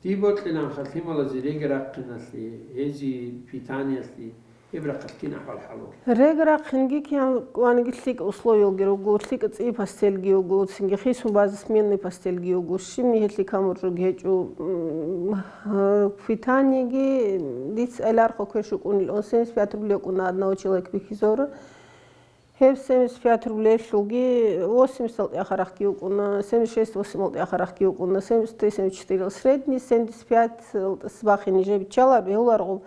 Дие бокьиланха лъималазе рега рахъиналъе, гьезие питаниялъе, гьеб рахъалъ кин ахӀвал-хӀал бугеб? Рега рахъинги киян ваниги лъикӀ условиялги руго, лъикӀ цӀи постельги руго, цинги хисун базе сменный постельги руго, щибни гьелъи камуржуги гьечӀо. М, питаниеги дица гӀелархъо квеш вукӀунилан, он семьдесят пять рублей вукӀуна одного человека бихьизора. Гьеб семьдесят пять рублелъулги восемьдесят тӀехарахъги вукӀуна, семьдесят шесть восемь тӀехарахъги вукӀуна, семьдесят три семьдесят четыре. Средний семьдесят пять бахине жеб биччалар, бегьуларгъуб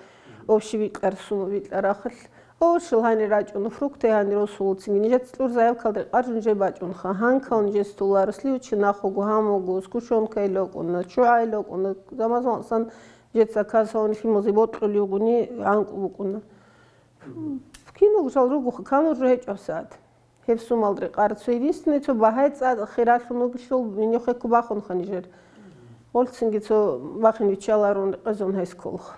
общий бикьар, сумма бикьарахъалъ. Овощал гьанир рачӀуна, фрукты гьанир росулуцинги. Нижеца кьур заявкалда рекъар жун жеб бачӀунха. Гьанкал нижеца тулар, сливочный нахуго, гьамуго, сгущёнкайилокӀуна, чугӀайилокӀуна, замазмалсан нижеца заказ гьавун лъималзи бокьулев гуни гӀанкӀу букӀуна. Киналго жал ругоха, камуржу гьечӀо сад. Гьеб сумал рекъар цо единственный цо багьай цӀа хиралъун вугелъул минихъе ккубахунха нижер. Гъолцинги цо бахин виччаларун рекъезун гьес кколха.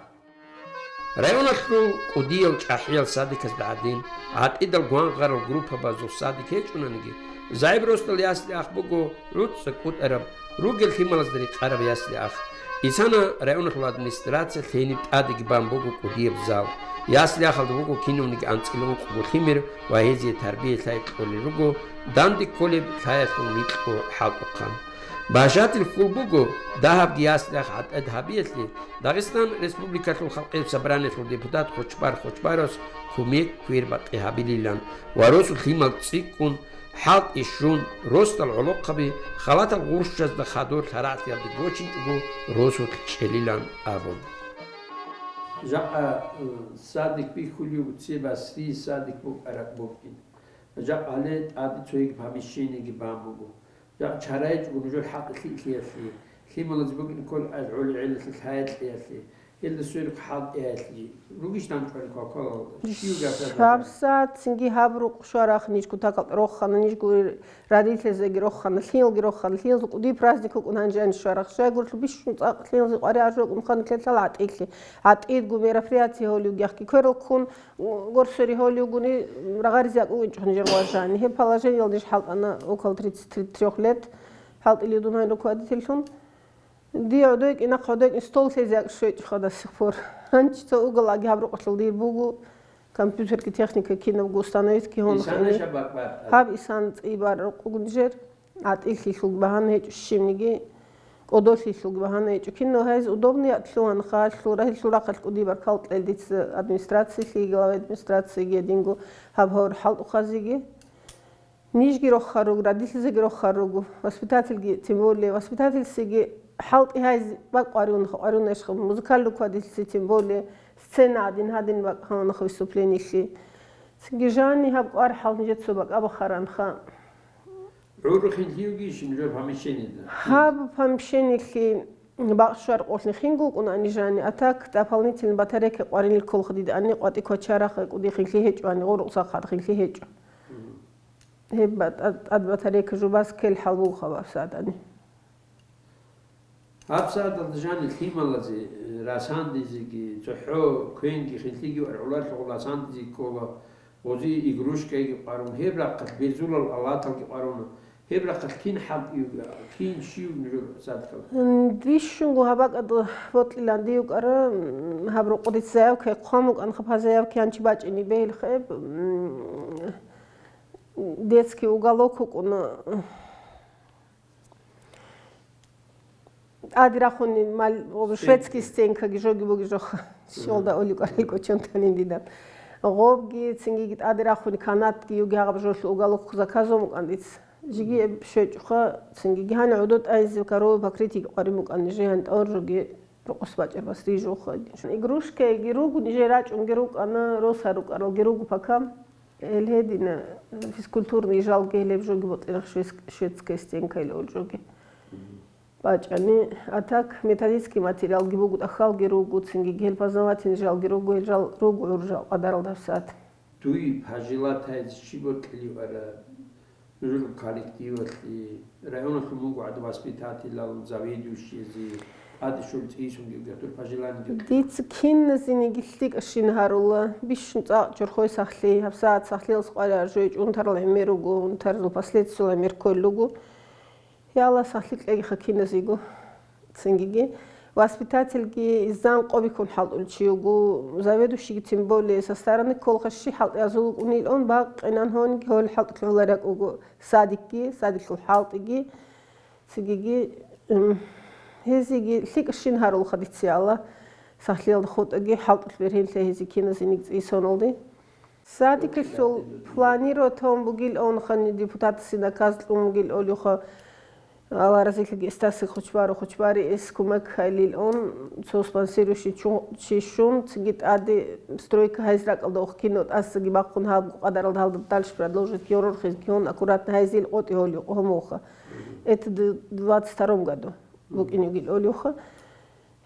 Районалъул кӀудиял чӀахӀиял садиказда гӀадин, гӀатӀидал гвангъарал группабазул садик гьечӀунаниги, загӀип росдал ясли-ах буго гӀуцӀцӀа кӀутӀараб, ругел лъималазда рекъараб ясли-ах. Исана районалъул администрация лъениб тӀадеги бан буго кӀудияб зал. Ясли-ахалда вуго кинавниги анцӀила ункъго лъимер ва гьезие тарбия-лъай кьолел руго, данде кколеб лъаялъул микьго хӀалтӀухъан. Бажатил хьул буго, дагьабги ясли-ах гӀатӀид гьабиялъе Дагъистан Республикалъул Халкъиял Собраниялъул депутат Хочбар Хочбаровас кумек квербакъи гьабилилан ва росул лъимал цӀикӀкӀун, хӀалтӀи щун, росдал гӀолохъаби, халатал гъурщазда хадур лъарагӀлъиялде гочинчӀого росулъ чӀелилан абун. Жакъа, э, садик бихьулев цебасри садик букӀараб букӀин. Жакъа гьале тӀаде цоги помещениеги бан буго. Жакъа чарайчӀого нужер хӀакъ лъикӀлъиялъе, лъималаз букӀин кколеб гӀолигӀелалъе, лъаялъиялъе, гьелда сверухъ хӀалтӀиялъе ругищ данчӀвали квалквалалда? Щив гапда? ГьабсагӀат цинги гьаб рукъ щварахъ ниж кутакалда рохана, нижго родительзеги рохана, лъиялги рохана, лъиязул кӀудияб праздник вукӀун гьанже гьанже щварахъ. Щайгурелъул бищун цӀакъ лъиязул къваригӀар рукӀун хана лъелъал гӀатӀилъи. ГӀатӀидго мероприятие гьолевги ахги кверал ккун, горсори гьолевгуни рагъаризе акӀугӀинчӀо нижер гъважани. Гьеб положениялда ниж хӀалтӀана около тридцати трёх лет, хӀалтӀилев дун гьанир руководительлъун. Дие гӀодойкӀи, нахъ гӀодойкӀи стол лъезе акӀ щвечӀоха до сих пор. Гьанчи цо уголаги гьаб рукъалъул дир буго, компьютерги, техника кинабго установитьги гьунха. Исана ини. Шабакъ бар. Гьаб исан цӀи бар рукъугун жер, гӀатӀилъилъул багьана гьечӀо щивниги. кӀодолъиялъулги багьана гьечӀо. Кинал гьайз удобный лъугьана халъул, рагьилъул рахъалъ кӀудияб баркал кьел дица администрациялъеги, глава администрациеги, гьединго гьаб гьавар хӀалтӀухъазеги. Нижги рохар руго, радилъизеги рохар руго, воспитательги, тем более, воспитательсеги хӀалтӀи гьайз бакӀ къваригьунаха, къваригьунайищха, музыкальный руководительси, тем более, сцена гӀадин гьадин бакӀ гьавунаха выступлениялъе. Цинги жани гьаб кӀвар хӀал нижеца бакӀ абахаранха. ГӀурухъин лъиюгищ нужер помещениеда? Гьаб помещениялъе бакъ щвар къолъин хинго вукӀуна ани жани, а так дополнительно батарейка къваринил кколха дида ани, къватӀи квачарахъе кӀудихъинлъи гьечӀо ани, гъорукъ сахъат хинлъи гьечӀо. Гьеб ба-, тӀад, тӀад батарейка жубаз ккел хӀал буго гьаб сагӀатани. Гьаб сагӀаталда жани лъималазе, э, расандизеги, цохӀо, квенги, хинлъиги гӀургӀулалъухъ расандизе ккола, гъози игрушкаги къварун, гьеб рахъалъ берзулал алаталги къваруна. Гьеб рахъалъ кин хӀалтӀи юга, кин щив нужер садкал? М, бищунго гьаб бакӀалда бокьилан дие вукӀара, м, гьаб рокъо дица заявка хъван букӀанха, гьаб заявка гьанчи бачӀине бегьилха гьеб, м, детский уголок вукӀуна. ТӀаде рахуни мал-, шведский стенкаги жоги буги жо, щолда оли кӀварал кӀочон танин дида. Гъобги, цинги тӀаде рахуни канатги юги гьагъаб жолъу уголок заказун букӀан дица. Жиги эб щвечӀоха, цинги гьани гӀодо тӀайзе коровый покрытие къварин букӀан, нижее гьанитӀа гьоржоги рокъос бачӀарабас рижуха. Игрушкаги руго, нижее рачӀунги рукӀана, росал рукӀаралги руго пока. Гьел гьедина, физкультурный жалги гьелеб жоги бокьарах шведс-, шведская стенка или олжоги. БачӀани, а так методический материалги буго, тӀахьалги руго, цинги гьел познавательный жалги руго, гьел жал руго гӀур жал къадаралда гьабсагӀат. Дуе пожелать гьайзе чи бокьилев ара? Нужер коллективалъе, районалъул мугӀ гӀадин воспитателал, заведующийзе, тӀаде щолел цӀийсунги гьатур пожеланиеги. Дица киназинеги лъикӀабщин гьарула, бищун цӀакъ чорхое сахлъи, гьабсагӀат сахлъиялъ къваригӀараб жо гьечӀо, унтарал гӀемер руго, унтарал последствиял гӀемер кколел руго. Яла сахлъи кьегиха киназего. Цингиги воспитательги изан къо бихьун хӀалтӀулев чи вуго, заведующийги тем более со стороны кколха щи хӀалтӀи азул вукӀунилан, бакъинан гьониги гьол хӀалтӀулъ гӀолараг вуго садикги, садиклъул хӀалтӀиги, цигиги, м, гьезиги лъикӀабщин гьарулха дица, Аллагь, сахлъиялда хутӀаги хӀалтӀулъ бергьенлъи гьезие киназинеги цӀийсоналде. Садикалъул планировать гьабун бугил онха, депутатасе наказ кьун бугил олиха, Аллагь разилъаги эстаса хучбару, хучбари эс кумек хайлил он, цо спонсирующий чу-, чи щун, цинги тӀаде стройка гьайз ракӀалда охкино, тӀасаги бахъун гьаб къадаралда гьалда дальше продолжить кьорор хизги гьун, аккуратно гьайзил къотӀи гьоли гьомуха. Это д-, двадцать втором году букӀин йигил олиха.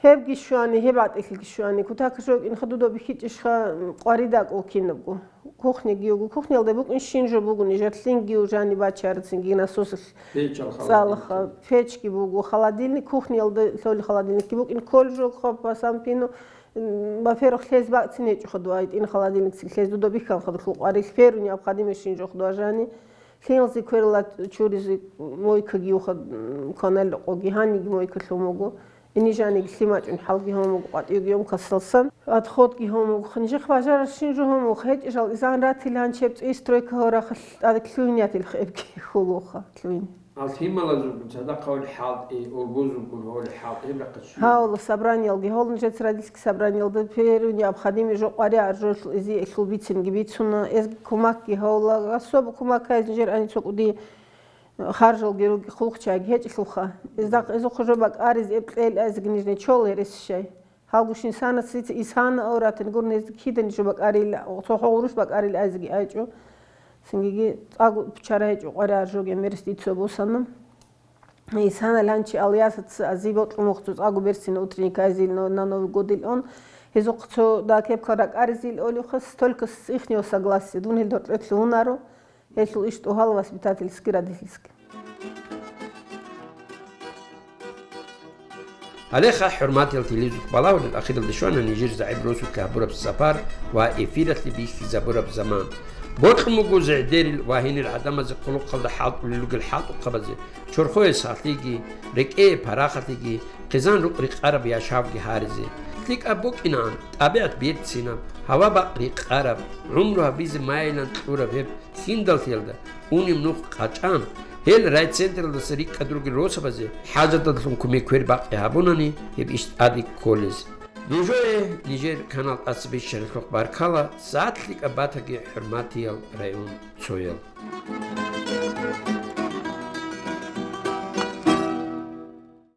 Гьебги щвани, гьеб гӀатӀилъги щвани, кутакалъ жо букӀинха, дуда бихьичӀищха, къваридакӀ вукинабго. Кухняги йуго, кухнялда букӀин щин жо буго, нижер лъинги ужани бачарцинги насосалъ Печал, цӀалаха, холодильник. Печги буго, холодильник, кухнялда лъоли холодильникги букӀин, ккол жо хъоб пасан пину, м, во-первых, лъез бакӀцин гьечӀоха дугьай, тӀин холодильникцин лъез дуда бихьанха дулъул къварилъ, первый необходимый щин жо хъдуа жани. Лъиялзи кверла чуризе мойкаги юха, м, кваналда къоги, гьаниги мойка лъун буго. Инижаниги лъимачӀун хӀалги гьомуго, къватӀивги ёмкасалсан. Отходги гьомуго. Нижех бажарарщин жо гьомух. ГьечӀищал изан ратилан чеб цӀи стройка гьорахъ тӀаде лъугьинятил хебги хьулуха лъугьин. Ал лъималазулгун цадахъ гьавли хӀалтӀи, олбозулгун гьавли хӀалтӀи, гьеб рахъа чи? Гьавла собраниялги, гьавла нижеца родительский собраниялда первый необходимый жо къваригӀар жо лъу-, изи лъул бицинги бицуна, эзги кумакги гьавла, особо кумак гьайз нижер ани цо кӀуди харжалги руги хъулухъчаги гьечӀелъулха. Эздахъ эзухъа жо бакӀаризе эб кьел айзеги нижне чол гьересищай. Гьалгушин санаца исана авратан гур незги кидан жо бакӀарил, цо хӀо гъурущ бакӀарил айзеги айчӀо. Цингиги цӀагу чара гьечӀо къваригӀар жоги мерес дица бусана. Исана ланчи алъясаца ази бокьун вухъ цо цӀагу берцин утренник айзил но-, на Новый годил он. Гьезухъ цо дакеб кваракӀаризил олихъас, только с ихнего согласия, дун гьел дортлъелъ гьунаро. Гьелъул иш тӀугьал воспитательски, родительски. Гьалеха, хӀурматиял телевизор балагьулел, ахиралде щвана нижер загӀип росулъе гьабураб сапар ва эфиралъе бихьизабураб заман. Бокьун буго зегӀдерил ва гьенир гӀадамазе хъулухъалда хӀалтӀулел ругел хӀалтӀухъабазе, чорхое сахлъиги, рекӀее парахатлъиги, хъизан рукъ-рикъараб яшавги гьаризе. ЛъикӀаб букӀинаан, тӀабигӀат берцинаб, гьава-бакъ рикъараб, гӀумру гьабизе майилан кьураб гьеб Лъиндалъиялда унеб нух къачӀан, Гьел райцентралдаса рикӀкӀад ругел росабазе хӀажаталдалъун кумек квер бакъи гьабунани гьеб иш тӀаде кколез. Нужее нижер канал тӀаса бищаралъухъ баркала, сагӀат лъикӀаб батаги, хӀурматиял районцоял.